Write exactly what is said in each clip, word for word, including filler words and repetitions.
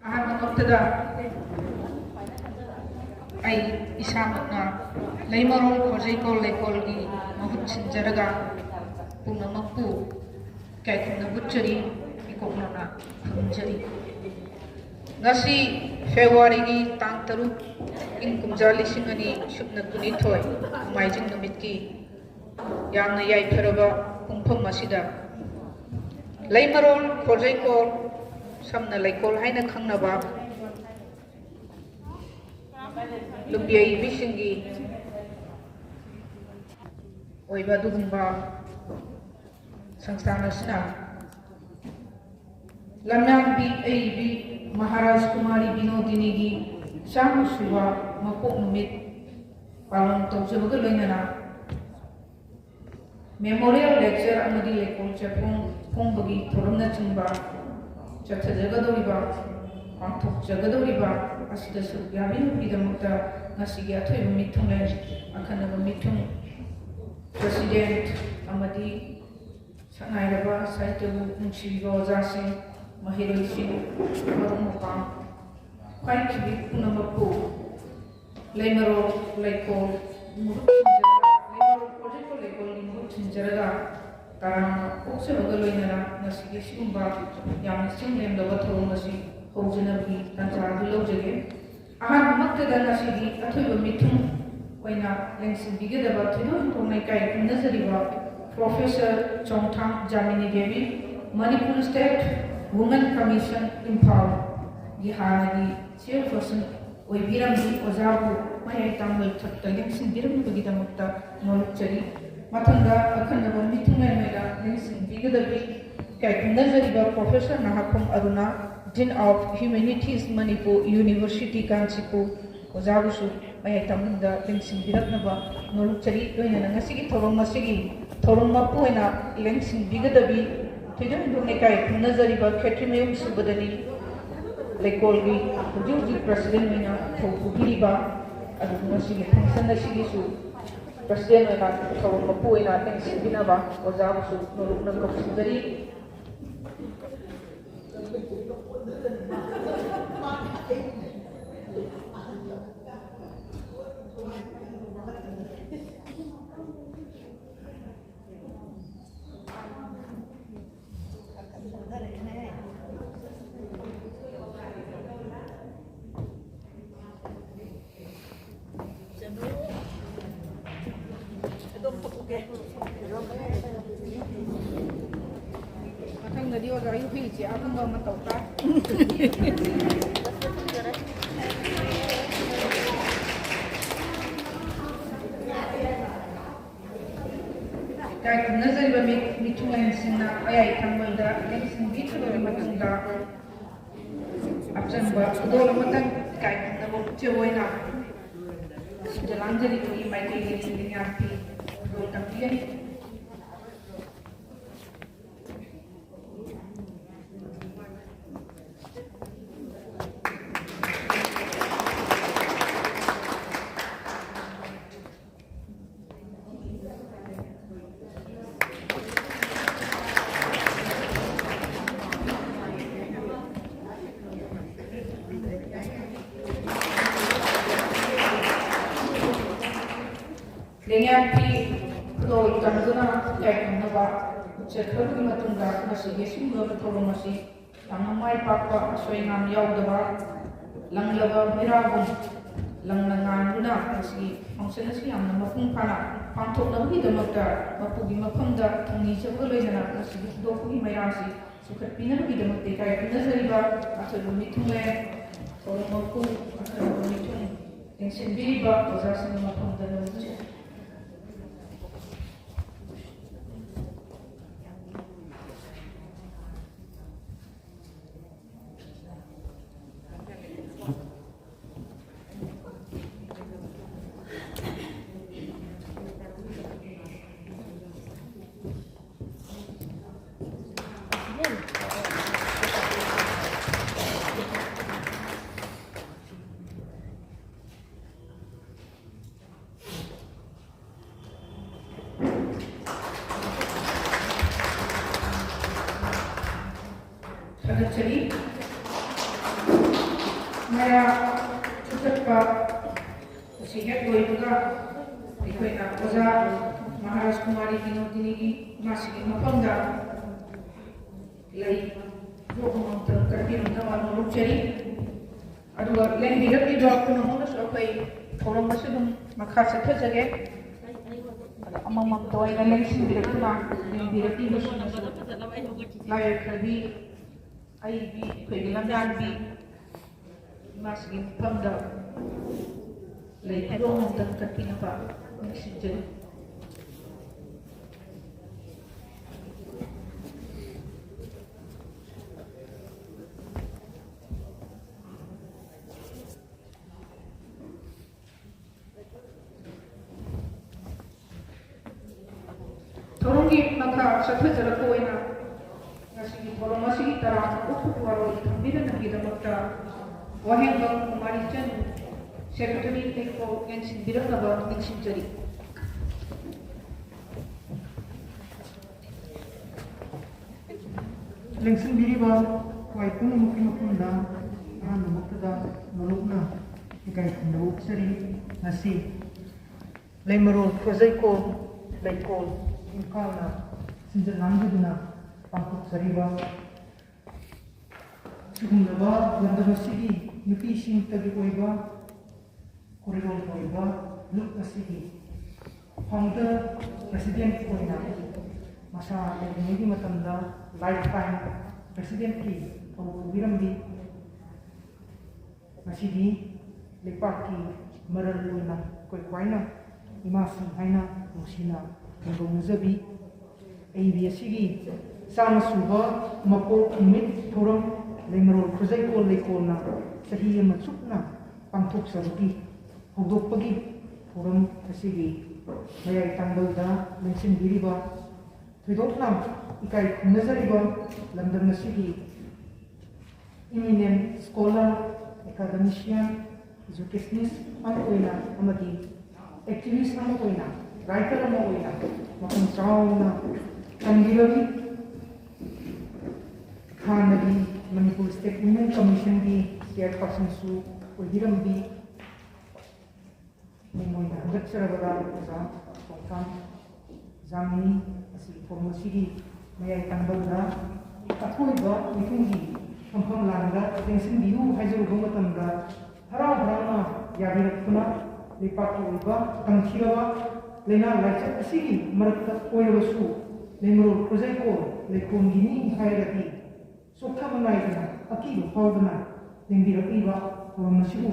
ꯑꯍꯥꯟꯕꯃꯛꯇꯗ ꯑꯩ ꯏꯁꯥꯃꯛꯅ ꯂꯩꯃꯔꯣꯜ ꯈꯣꯔꯖꯩꯀꯣꯜ ꯂꯩꯀꯣꯜꯒꯤ ꯃꯍꯨꯠ ꯁꯤꯟꯖꯔꯒ ꯄꯨꯝꯅꯃꯛꯄꯨ ꯏꯀꯥꯏ ꯈꯨꯝꯅꯕ ꯎꯠꯆꯔꯤ, ꯏꯀꯣꯛꯅꯅ ꯈꯨꯔꯨꯝꯖꯔꯤ꯫ ꯉꯁꯤ ꯐꯦꯕ꯭ꯔꯨꯋꯥꯔꯤꯒꯤ ꯇꯥꯡ ꯇꯔꯨꯛ, ꯏꯪ ꯀꯨꯝꯖꯥ ꯂꯤꯁꯤꯡ ꯑꯅꯤ ꯁꯨꯞꯅ ꯀꯨꯟꯅꯤꯊꯣꯏ, ꯅꯣꯡꯃꯥꯏꯖꯤꯡ ꯅꯨꯃꯤꯠꯀꯤ ꯌꯥꯝꯅ ꯌꯥꯏꯐꯔꯕ ꯄꯨꯡꯐꯝ ꯑꯁꯤꯗ ꯂꯩꯃꯔꯣꯜ ꯈꯣꯔꯖꯩꯀꯣꯜ, ꯁꯝꯅ ꯂꯩꯀꯣꯜ ꯍꯥꯏꯅ ꯈꯪꯅꯕ ꯂꯨꯞꯌꯩꯕꯤꯁꯤꯡꯒꯤ ꯑꯣꯏꯕ ꯑꯗꯨꯒꯨꯝꯕ ꯁꯪꯁꯊꯥꯟ ꯑꯁꯤꯅ ꯂꯝꯌꯥꯟꯕꯤ ꯑꯏꯕꯤ ꯃꯍꯥꯔꯥꯖ ꯀꯨꯃꯥꯔꯤ ꯕꯤꯅꯣꯗꯤꯅꯤꯒꯤ ꯆꯥꯝꯃ ꯁꯨꯕ ꯃꯄꯣꯛ ꯅꯨꯃꯤꯠ ꯄꯥꯂꯟ ꯇꯧꯖꯕꯒ ꯂꯣꯏꯅꯅ memorial lecture ꯑꯃꯗꯤ ꯂꯩꯀꯣꯜ ꯆꯦꯐꯣꯡ ꯐꯣꯡꯕꯒꯤ ꯊꯧꯔꯝꯅꯆꯤꯡꯕ ꯆꯠꯊꯖꯒꯗꯧꯔꯤꯕ, ꯄꯥꯡꯊꯣꯛꯆꯒꯗꯧꯔꯤꯕ ꯑꯁꯤꯗ ꯁꯔꯨꯛ ꯌꯥꯕꯤꯅꯕꯒꯤꯗꯃꯛꯇ ꯉꯁꯤꯒꯤ ꯑꯊꯣꯏꯕ ꯃꯤꯊꯨꯡꯂꯦꯟ, ꯑꯈꯟꯅꯕ ꯃꯤꯊꯨꯡ, president ꯑꯃꯗꯤ ꯁꯛꯅꯥꯏꯔꯕ ꯁꯥꯍꯤꯇ꯭ꯌꯕꯨ ꯅꯨꯡꯁꯤꯕꯤꯕ ꯑꯣꯖꯥꯁꯤꯡ, ꯃꯍꯩꯔꯣꯏꯁꯤꯡ, ꯃꯔꯨꯞ ꯃꯄꯥꯡ, ꯈ꯭ꯋꯥꯏꯈꯤꯕꯤ ꯄꯨꯝꯅꯃꯛꯄꯨ ꯂꯩꯃꯔꯣꯜ ꯂꯩꯀꯣꯜ ꯃꯍꯨꯠ ꯁꯤꯟꯖꯔꯒ, ꯂꯩꯃꯔꯣꯜ ꯈꯣꯔꯖꯩꯀꯣꯜ ꯂꯩꯀꯣꯜꯒꯤ ꯃꯍꯨꯠ ꯁꯤꯟꯖꯔꯒ ꯇꯔꯥꯝꯅ ꯑꯣꯛꯆꯕꯒ ꯂꯣꯏꯅꯅ ꯉꯁꯤꯒꯤ ꯁꯤꯒꯨꯝꯕ ꯌꯥꯝꯅ ꯆꯤꯡ ꯂꯦꯝꯂꯕ ꯊꯧꯔꯝ ꯑꯁꯤ ꯍꯧꯖꯅꯕꯒꯤ ꯇꯥꯟꯖꯥ ꯑꯗꯨ ꯂꯧꯖꯒꯦ꯫ ꯑꯍꯥꯟꯕꯃꯛꯇꯗ ꯉꯁꯤꯒꯤ ꯑꯊꯣꯏꯕ ꯃꯤꯊꯨꯡ ꯑꯣꯏꯅ ꯂꯦꯡꯁꯤꯟꯕꯤꯒꯗꯕ ꯊꯣꯏꯗꯣꯛ ꯍꯦꯟꯗꯣꯛꯅ ꯏꯀꯥꯏ ꯈꯨꯝꯅꯖꯔꯤꯕ Professor ꯆꯣꯡꯊꯥꯝ ꯖꯥꯃꯤꯅꯤ Devi, Manipur State Women Commission ꯏꯝꯐꯥꯜꯒꯤ ꯍꯥꯟꯅꯒꯤ chairperson ꯑꯣꯏꯕꯤꯔꯝꯃꯤ꯫ ꯑꯣꯖꯥꯕꯨ ꯃꯌꯥꯏ ꯇꯥꯡꯕ ꯊꯛꯇ ꯂꯦꯡꯁꯤꯟꯕꯤꯔꯝꯕꯒꯤꯗꯃꯛꯇ ꯅꯣꯂꯨꯛꯆꯔꯤ꯫ ꯃꯊꯪꯗ ꯑꯈꯟꯅꯕ ꯃꯤꯊꯨꯡꯂꯦꯟ ꯑꯣꯏꯅ ꯂꯦꯡꯁꯤꯟꯕꯤꯒꯗꯕꯤ ꯏꯀꯥꯏ ꯈꯨꯝꯅꯖꯔꯤꯕ Professor ꯅꯍꯥꯈꯣꯝ Aruna, Dean of Humanities Manipur University Kanchipur, ꯑꯣꯖꯥꯕꯨꯁꯨ ꯃꯌꯥꯏ ꯇꯥꯡꯕꯗ ꯂꯦꯡꯁꯤꯟꯕꯤꯔꯛꯅꯕ ꯅꯣꯜꯂꯨꯛꯆꯔꯤ꯫ ꯂꯣꯏꯅꯅ ꯉꯁꯤꯒꯤ ꯊꯧꯔꯝ ꯑꯁꯤꯒꯤ ꯊꯧꯔꯝ ꯃꯄꯨ ꯑꯣꯏꯅ ꯂꯦꯡꯁꯤꯟꯕꯤꯒꯗꯕꯤ ꯊꯣꯏꯗꯣꯛ ꯍꯦꯟꯗꯣꯛꯅ ꯏꯀꯥꯏ ꯈꯨꯝꯅꯖꯔꯤꯕ ꯈꯦꯇ꯭ꯔꯤꯃꯌꯨꯝ ꯁꯨꯕꯗꯅꯤ ꯂꯩꯀꯣꯜꯒꯤ ꯍꯧꯖꯤꯛ ꯍꯧꯖꯤꯛ President ꯑꯣꯏꯅ ꯊꯧ ꯄꯨꯕꯤꯔꯤꯕ, ꯑꯗꯨꯒ ꯉꯁꯤꯒꯤ function ꯑꯁꯤꯒꯤꯁꯨ President ꯑꯣꯏꯅ ꯊꯧꯔꯝ ꯃꯄꯨ ꯑꯣꯏꯅ ꯂꯦꯡꯁꯤꯟꯕꯤꯅꯕ ꯑꯣꯖꯥꯕꯨꯁꯨ ꯅꯣꯜꯂꯨꯛꯅ ꯀꯧꯁꯤꯟꯖꯔꯤ꯫ ꯃꯊꯪꯗꯗꯤ ꯑꯣꯖꯥꯒꯤ ꯍꯨꯏꯁꯦ ꯑꯗꯨꯝꯕ ꯑꯃ ꯇꯧ ꯇꯥꯔꯦ꯫ ꯏꯀꯥꯏ ꯈꯨꯝꯅꯖꯔꯤꯕ ꯃꯤ-, ꯃꯤꯊꯨꯡꯂꯦꯟꯁꯤꯡꯅ ꯃꯌꯥꯏ ꯊꯪꯕꯗ ꯂꯦꯡꯁꯤꯟꯕꯤꯈ꯭ꯔꯕ ꯃꯇꯨꯡꯗ, ꯑꯆꯝꯕ ꯈꯨꯗꯣꯜ ꯑꯃꯇꯪ ꯏꯀꯥꯏ ꯈꯨꯝꯅꯕ ꯎꯠꯆꯕ ꯑꯣꯏꯅ ꯁꯤꯗ ꯂꯥꯡꯖꯔꯤꯕꯒꯤ ꯃꯥꯏꯀꯩꯗꯒꯤ ꯂꯤꯡꯌꯥꯟ ꯐꯤ ꯈꯨꯗꯣꯜ ꯇꯝꯕꯤꯒꯅꯤ꯫ ꯂꯦꯡꯌꯥꯟ ꯐꯤ ꯈꯨꯗꯣꯜ ꯇꯝꯗꯨꯅ ꯏꯀꯥꯏ ꯈꯨꯝꯅꯕ ꯎꯠꯆꯈ꯭ꯔꯕꯒꯤ ꯃꯇꯨꯡꯗ, ꯉꯁꯤꯒꯤ ꯑꯁꯤꯒꯨꯝꯂꯕ ꯊꯧꯔꯝ ꯑꯁꯤ ꯌꯥꯝꯅ ꯃꯥꯏ ꯄꯥꯛꯄ, ꯑꯁꯣꯏ ꯑꯉꯥꯝ ꯌꯥꯎꯗꯕ, ꯂꯪꯂꯕ ꯃꯩꯔꯥꯒꯨꯝ ꯂꯪꯅ ꯉꯥꯟꯗꯨꯅ ꯉꯁꯤꯒꯤ function ꯑꯁꯤ ꯌꯥꯝꯅ ꯃꯄꯨꯡ ꯐꯥꯅ ꯄꯥꯡꯊꯣꯛꯅꯕꯒꯤꯗꯃꯛꯇ ꯃꯄꯨꯒꯤ ꯃꯐꯝꯗ ꯊꯧꯅꯤꯖꯕꯒ ꯂꯣꯏꯅꯅ ꯉꯁꯤꯒꯤ ꯊꯣꯏꯗꯣꯛꯄꯒꯤ ꯃꯩꯔꯥ ꯑꯁꯤ ꯆꯨꯈꯠꯄꯤꯅꯕꯒꯤꯗꯃꯛꯇ ꯏꯀꯥꯏ ꯈꯨꯝꯅꯖꯔꯤꯕ ꯑꯊꯣꯏꯕ ꯃꯤꯊꯨꯡꯂꯦꯟ, ꯊꯧꯔꯝ ꯃꯄꯨ, ꯑꯊꯣꯏꯕ ꯃꯤꯊꯨꯡ ꯂꯦꯡꯁꯤꯟꯕꯤꯔꯤꯕ ꯑꯣꯖꯥꯁꯤꯡꯒꯤ ꯃꯐꯝꯗ ꯅꯣꯜꯂꯨꯛꯆꯔꯤ꯫ ꯊꯥꯒꯠꯆꯔꯤ꯫ ꯃꯌꯥ ꯆꯨꯞꯊꯠꯄ ꯑꯁꯤ ꯍꯦꯛ ꯂꯣꯏꯕꯒ ꯑꯩꯈꯣꯏꯅ ꯑꯣꯖꯥ ꯃꯍꯥꯔꯥꯖ ꯀꯨꯃꯥꯔꯤ ꯕꯤꯅꯣꯗꯤꯅꯤꯒꯤ ꯃꯥꯁꯤꯒꯤ ꯃꯐꯝꯗ ꯂꯩ ꯌꯣꯛꯄ ꯉꯝꯗꯕ ꯀꯠꯄꯤꯔꯝꯅꯕ ꯅꯣꯂꯨꯛꯆꯔꯤ꯫ ꯑꯗꯨꯒ ꯂꯦꯡꯕꯤꯔꯛꯂꯤꯕ ꯄꯨꯝꯅꯃꯛꯅꯁꯨ ꯑꯩꯈꯣꯏ ꯊꯧꯔꯝ ꯑꯁꯤ ꯑꯗꯨꯝ ꯃꯈꯥ ꯆꯠꯊꯖꯒꯦ꯫ ꯑꯗꯣ ꯑꯃꯃꯝꯇ ꯑꯣꯏꯅ ꯂꯦꯡꯁꯤꯟꯕꯤꯔꯛꯇꯨꯅ ꯂꯦꯡꯕꯤꯔꯛꯂꯤꯕꯁꯤꯡꯅꯁꯨ ꯂꯥꯏ ꯌꯥꯏꯐꯕꯤ ꯑꯏꯕꯤ ꯑꯩꯈꯣꯏꯒꯤ ꯂꯝꯌꯥꯟꯕꯤ ꯏꯃꯥꯁꯤꯒꯤ ꯃꯐꯝꯗ ꯂꯩ ꯐꯤꯔꯣꯜ ꯑꯃꯇꯪ ꯀꯠꯄꯤꯅꯕ ꯅꯤꯡꯁꯤꯡꯖꯔꯤ꯫ ꯊꯧꯔꯝꯒꯤ ꯃꯈꯥ ꯆꯠꯊꯖꯔꯛꯄ ꯑꯣꯏꯅ ꯉꯁꯤꯒꯤ ꯊꯧꯔꯝ ꯑꯁꯤꯒꯤ ꯇꯔꯥꯝꯅ ꯑꯣꯛꯄꯒꯤ ꯋꯥꯔꯣꯜ ꯊꯝꯕꯤꯔꯝꯕꯒꯤꯗꯃꯛꯇ ꯋꯥꯍꯦꯡꯕꯝ ꯀꯨꯃꯥꯔꯤ ꯆꯅꯨ, ꯁꯦꯀ꯭ꯔꯦꯇꯔꯤ ꯂꯩꯀꯣꯜ ꯌꯦꯡꯁꯤꯟꯕꯤꯔꯝꯅꯕ ꯅꯤꯡꯁꯤꯡꯖꯔꯤ꯫ ꯂꯦꯡꯁꯤꯟꯕꯤꯔꯤꯕ ꯈ꯭ꯋꯥꯏ ꯄꯨꯝꯅꯃꯛꯀꯤ ꯃꯐꯝꯗ ꯑꯍꯥꯟꯕꯃꯛꯇꯗ ꯅꯣꯂꯨꯛꯅ ꯏꯀꯥꯏ ꯈꯨꯝꯅꯕ ꯎꯠꯆꯔꯤ꯫ ꯉꯁꯤ ꯂꯩꯃꯔꯣꯜ ꯈꯨꯔꯖꯩꯀꯣꯜ ꯂꯩꯀꯣꯜ ꯏꯝꯐꯥꯜꯅ ꯁꯤꯟꯖ ꯂꯥꯡꯖꯗꯨꯅ ꯄꯥꯡꯊꯣꯛꯆꯔꯤꯕ ꯁꯤꯒꯨꯝꯂꯕ ꯂꯝꯗꯝ ꯑꯁꯤꯒꯤ ꯅꯨꯄꯤꯁꯤꯡꯇꯒꯤ ꯑꯣꯏꯕ ꯀꯣꯔꯤꯗꯣꯔ ꯑꯣꯏꯕ ꯂꯨꯞ ꯑꯁꯤꯒꯤ ꯐꯥꯎꯟꯗꯔ ꯄ꯭ꯔꯁꯤꯗꯦꯟꯠ ꯑꯣꯏꯅ ꯃꯁꯥ ꯂꯩꯔꯤꯉꯩꯒꯤ ꯃꯇꯝꯗ ꯂꯥꯏꯐ ꯇꯥꯏꯝ ꯄ꯭ꯔꯁꯤꯗꯦꯟꯠꯀꯤ ꯊꯧ ꯄꯨꯕꯤꯔꯝꯃꯤ꯫ ꯉꯁꯤꯗꯤ ꯂꯩꯄꯥꯛꯀꯤ ꯃꯔꯜ ꯑꯣꯏꯅ ꯑꯩꯈꯣꯏ ꯈ꯭ꯋꯥꯏꯅ ꯏꯃꯥꯁꯤꯡ ꯍꯥꯏꯅ ꯅꯨꯡꯁꯤꯅ ꯈꯨꯔꯨꯝꯖꯕꯤ꯫ ꯑꯏꯕꯤ ꯑꯁꯤꯒꯤ ꯆꯥꯝꯃ ꯁꯨꯕ ꯃꯄꯣꯛ ꯅꯨꯃꯤꯠ ꯊꯧꯔꯝ ꯂꯩꯃꯔꯣꯜ ꯈꯨꯔꯖꯩꯀꯣꯜ ꯂꯩꯀꯣꯜꯅ ꯆꯍꯤ ꯑꯃ ꯆꯨꯞꯅ ꯄꯥꯡꯊꯣꯛꯆꯕꯒꯤ ꯍꯧꯗꯣꯛꯄꯒꯤ ꯊꯧꯔꯝ ꯑꯁꯤꯒꯤ ꯃꯌꯥꯏ ꯇꯥꯡꯕꯜꯗ ꯂꯦꯡꯁꯤꯟꯕꯤꯔꯤꯕ ꯊꯣꯏꯗꯣꯛꯅ ꯏꯀꯥꯏ ꯈꯨꯝꯅꯖꯔꯤꯕ ꯂꯝꯗꯝ ꯑꯁꯤꯒꯤ eminent scholar, academician, educationist ꯑꯃ ꯑꯣꯏꯅ ꯑꯃꯗꯤ activist ꯑꯃ ꯑꯣꯏꯅ, writer ꯑꯃ ꯑꯣꯏꯅ ꯃꯄꯨꯡ ꯆꯥꯎꯅ ꯊꯝꯕꯤꯔꯝꯃꯤ꯫ ꯍꯥꯟꯅꯒꯤ State Women Commission ꯒꯤ chairperson ꯁꯨ ꯑꯣꯏꯕꯤꯔꯝꯕꯤ, ꯃꯣꯏꯅ ꯍꯟꯒꯠꯆꯔꯕꯗ ꯑꯣꯖꯥ ꯊꯣꯡꯊꯥꯝ ꯖꯥꯃꯤꯅꯤ ꯑꯁꯤ ꯊꯧꯔꯝ ꯑꯁꯤꯒꯤ ꯃꯌꯥꯏ ꯇꯥꯡꯕꯜꯗ ꯑꯊꯣꯏꯕ ꯃꯤꯊꯨꯡꯒꯤ ꯐꯝꯐꯝ ꯂꯥꯡꯗ ꯂꯦꯡꯁꯤꯟꯕꯤꯌꯨ ꯍꯥꯏꯖꯔꯨꯕ ꯃꯇꯝꯗ, ꯍꯔꯥꯎ ꯍꯔꯥꯎꯅ ꯌꯥꯕꯤꯔꯛꯇꯨꯅ, ꯂꯩꯄꯥꯛꯀꯤ ꯑꯣꯏꯕ ꯇꯝꯊꯤꯔꯕ ꯂꯥꯏꯅꯥ ꯂꯥꯏꯆꯠ ꯑꯁꯤꯒꯤ ꯃꯔꯛꯇ ꯑꯣꯏꯔꯕꯁꯨ, ꯂꯩꯃꯔꯣꯜ ꯈꯨꯖꯩꯀꯣꯜ ꯂꯩꯀꯣꯜꯒꯤꯅꯤ ꯍꯥꯏꯔꯒꯗꯤ ꯆꯣꯛꯊꯕ ꯅꯥꯏꯗꯅ ꯑꯀꯤꯕ ꯐꯥꯎꯗꯅ ꯂꯦꯡꯕꯤꯔꯛꯂꯤꯕ ꯊꯧꯔꯝ ꯑꯁꯤꯕꯨ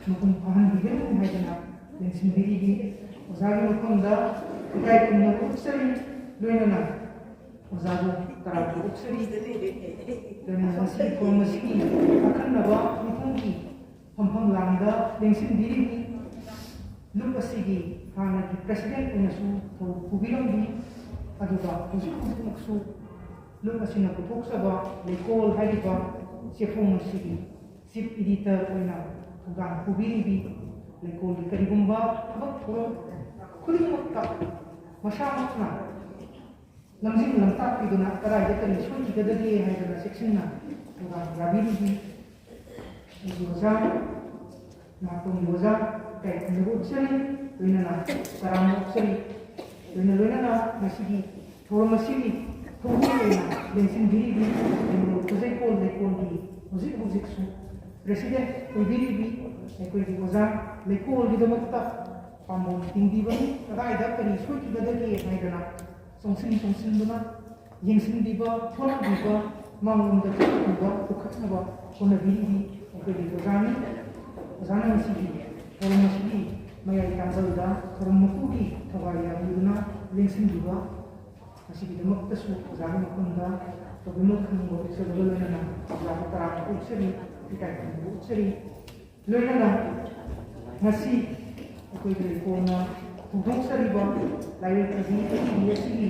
ꯃꯄꯨꯡ ꯐꯥꯍꯟꯕꯤꯒꯅꯤ ꯍꯥꯏꯗꯅ ꯂꯦꯡꯁꯤꯟꯕꯤꯔꯤꯕꯤ ꯑꯣꯖꯥꯒꯤ ꯃꯐꯝꯗ ꯏꯀꯥꯏ ꯈꯨꯝꯅꯕ ꯎꯠꯆꯔꯤ꯫ ꯂꯣꯏꯅꯅ ꯑꯣꯖꯥꯕꯨ ꯇꯔꯥꯝꯅ ꯑꯣꯛꯆꯔꯤ꯫ ꯂꯣꯏꯅꯅ ꯉꯁꯤꯒꯤ ꯊꯧꯔꯝ ꯑꯁꯤꯒꯤ ꯑꯈꯟꯅꯕ ꯃꯤꯐꯝꯒꯤ ꯐꯝꯐꯝ ꯂꯥꯡꯗ ꯂꯦꯡꯁꯤꯟꯕꯤꯔꯤꯕꯤ ꯂꯨꯞ ꯑꯁꯤꯒꯤ ꯍꯥꯟꯅꯒꯤ president ꯑꯣꯏꯅꯁꯨ ꯊꯧ ꯄꯨꯕꯤꯔꯝꯃꯤ, ꯑꯗꯨꯒ ꯍꯧꯖꯤꯛ ꯍꯧꯖꯤꯛꯃꯛꯁꯨ ꯂꯨꯞ ꯑꯁꯤꯅ ꯄꯨꯊꯣꯛꯆꯕ ꯂꯩꯀꯣꯜ ꯍꯥꯏꯔꯤꯕ ꯆꯦꯐꯣꯡ ꯑꯁꯤꯒꯤ chief editor ꯑꯣꯏꯅ ꯊꯧꯗꯥꯡ ꯄꯨꯕꯤꯔꯤꯕꯤ, ꯂꯩꯀꯣꯜꯒꯤ ꯀꯔꯤꯒꯨꯝꯕ ꯊꯕꯛ ꯊꯧꯔꯝ ꯈꯨꯗꯤꯡꯃꯛꯇ ꯃꯁꯥꯃꯛꯅ ꯂꯝꯖꯤꯡ ꯂꯝꯇꯥꯛꯄꯤꯗꯨꯅ ꯀꯗꯥꯏꯗ ꯀꯔꯤ ꯁꯣꯏꯈꯤꯒꯗꯒꯦ ꯍꯥꯏꯗꯅ ꯆꯦꯛꯁꯤꯟꯅ ꯊꯧꯗꯥꯡ ꯌꯥꯕꯤꯔꯤꯕꯤ ꯑꯩꯒꯤ ꯑꯣꯖꯥ, ꯅꯥꯇꯣꯡꯒꯤ ꯑꯣꯖꯥ, ꯏꯀꯥꯏ ꯈꯨꯝꯅꯕ ꯎꯠꯆꯔꯤ, ꯂꯣꯏꯅꯅ ꯇꯔꯥꯝꯅ ꯑꯣꯛꯆꯔꯤ꯫ ꯂꯣꯏꯅ ꯂꯣꯏꯅꯅ ꯉꯁꯤꯒꯤ ꯊꯧꯔꯝ ꯑꯁꯤꯒꯤ ꯊꯧꯕꯨ ꯑꯣꯏꯅ ꯂꯦꯡꯁꯤꯟꯕꯤꯔꯤꯕꯤ ꯕꯦꯡꯒ꯭ꯂꯣꯔ ꯈꯨꯖꯩꯀꯣꯜ ꯂꯩꯀꯣꯜꯒꯤ ꯍꯧꯖꯤꯛ ꯍꯧꯖꯤꯛꯁꯨ president ꯑꯣꯏꯕꯤꯔꯤꯕꯤ ꯑꯩꯈꯣꯏꯒꯤ ꯑꯣꯖꯥ, ꯂꯩꯀꯣꯜꯒꯤꯗꯃꯛꯇ ꯄꯥꯝꯕꯣꯝ ꯇꯤꯡꯕꯤꯕꯅꯤ꯫ ꯀꯗꯥꯏꯗ ꯀꯔꯤ ꯁꯣꯏꯈꯤꯒꯗꯒꯦ ꯍꯥꯏꯗꯅ ꯆꯪꯁꯤꯟ ꯆꯪꯁꯤꯟꯗꯨꯅ ꯌꯦꯡꯁꯤꯟꯕꯤꯕ, ꯍꯣꯠꯅꯕꯤꯕ, ꯃꯥꯡꯂꯣꯝꯗ ꯆꯠꯅꯕ ꯄꯨꯈꯠꯅꯕ ꯍꯣꯠꯅꯕꯤꯔꯤꯕꯤ ꯑꯩꯈꯣꯏꯒꯤ ꯑꯣꯖꯥꯅꯤ꯫ ꯑꯣꯖꯥꯅ ꯉꯁꯤꯒꯤ ꯊꯧꯔꯝ ꯑꯁꯤꯒꯤ ꯃꯌꯥꯏ ꯇꯥꯡꯀꯜꯗ ꯊꯧꯔꯝ ꯃꯄꯨꯒꯤ ꯊꯧꯒꯜ ꯌꯥꯕꯤꯗꯨꯅ ꯂꯦꯡꯁꯤꯟꯕꯤꯕ ꯑꯁꯤꯒꯤꯗꯃꯛꯇꯁꯨ ꯑꯣꯖꯥꯒꯤ ꯃꯐꯝꯗ ꯇꯧꯕꯤꯃꯜ ꯈꯪꯕ ꯎꯠꯆꯕꯒ ꯂꯣꯏꯅꯅ ꯑꯣꯖꯥꯕꯨ ꯇꯔꯥꯝꯅ ꯑꯣꯛꯆꯔꯤ, ꯏꯀꯥꯏ ꯈꯨꯝꯅꯕ ꯎꯠꯆꯔꯤ꯫ ꯂꯣꯏꯅꯅ ꯉꯁꯤ ꯑꯩꯈꯣꯏꯒꯤ ꯂꯩꯀꯣꯜꯅ ꯍꯧꯗꯣꯛꯆꯔꯤꯕ ꯂꯥꯏꯔꯤꯛ ꯑꯁꯤ ꯑꯏꯕꯤ ꯑꯁꯤꯒꯤ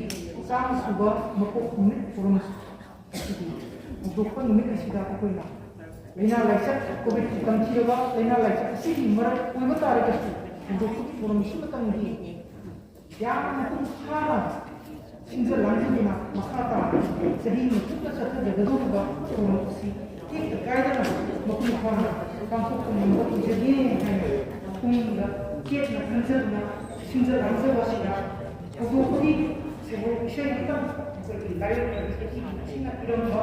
ꯆꯥꯝꯃ ꯁꯨꯕ ꯃꯄꯣꯛ ꯅꯨꯃꯤꯠ ꯊꯧꯔꯝ ꯑꯁꯤꯒꯤ ꯍꯧꯗꯣꯛꯄ ꯅꯨꯃꯤꯠ ꯑꯁꯤꯗ ꯑꯩꯈꯣꯏꯅ ꯂꯥꯏꯅꯥ ꯂꯥꯏꯆꯠ, ꯀꯣꯚꯤꯗꯀꯤ ꯇꯝꯊꯤꯔꯕ ꯂꯥꯏꯅꯥ ꯂꯥꯏꯆꯠ ꯑꯁꯤꯒꯤ ꯃꯔꯛ ꯑꯣꯏꯕ ꯇꯥꯔꯒꯁꯨ, ꯍꯧꯗꯣꯛꯄꯒꯤ ꯊꯧꯔꯝ ꯑꯁꯤꯃꯇꯪꯗꯤ ꯌꯥꯝꯅ ꯃꯄꯨꯡ ꯐꯥꯅ ꯁꯤꯟꯖ ꯂꯥꯡꯖꯗꯨꯅ ꯃꯈꯥ ꯇꯥꯅ ꯆꯍꯤ ꯃꯇꯨꯡꯗ ꯆꯠꯊꯖꯒꯗꯧꯔꯤꯕ ꯊꯧꯔꯝ ꯑꯁꯤ ꯀꯥꯏꯗꯅ ꯃꯄꯨꯡ ꯐꯥꯅ ꯄꯥꯡꯊꯣꯛꯄ ꯉꯝꯕ ꯑꯣꯏꯖꯒꯦ ꯍꯥꯏꯅ ꯄꯨꯛꯅꯤꯡꯗ ꯆꯦꯠꯅ ꯈꯟꯖꯗꯨꯅ ꯁꯤꯟꯖ ꯂꯥꯡꯖꯕ ꯑꯁꯤꯗ ꯍꯧꯗꯣꯛꯄꯒꯤ ꯁꯦꯜꯍꯧ ꯏꯁꯩ ꯑꯃꯇꯪ ꯑꯩꯈꯣꯏꯒꯤ ꯂꯥꯏꯔꯤꯛ ꯑꯁꯤꯅ ꯄꯤꯔꯝꯕ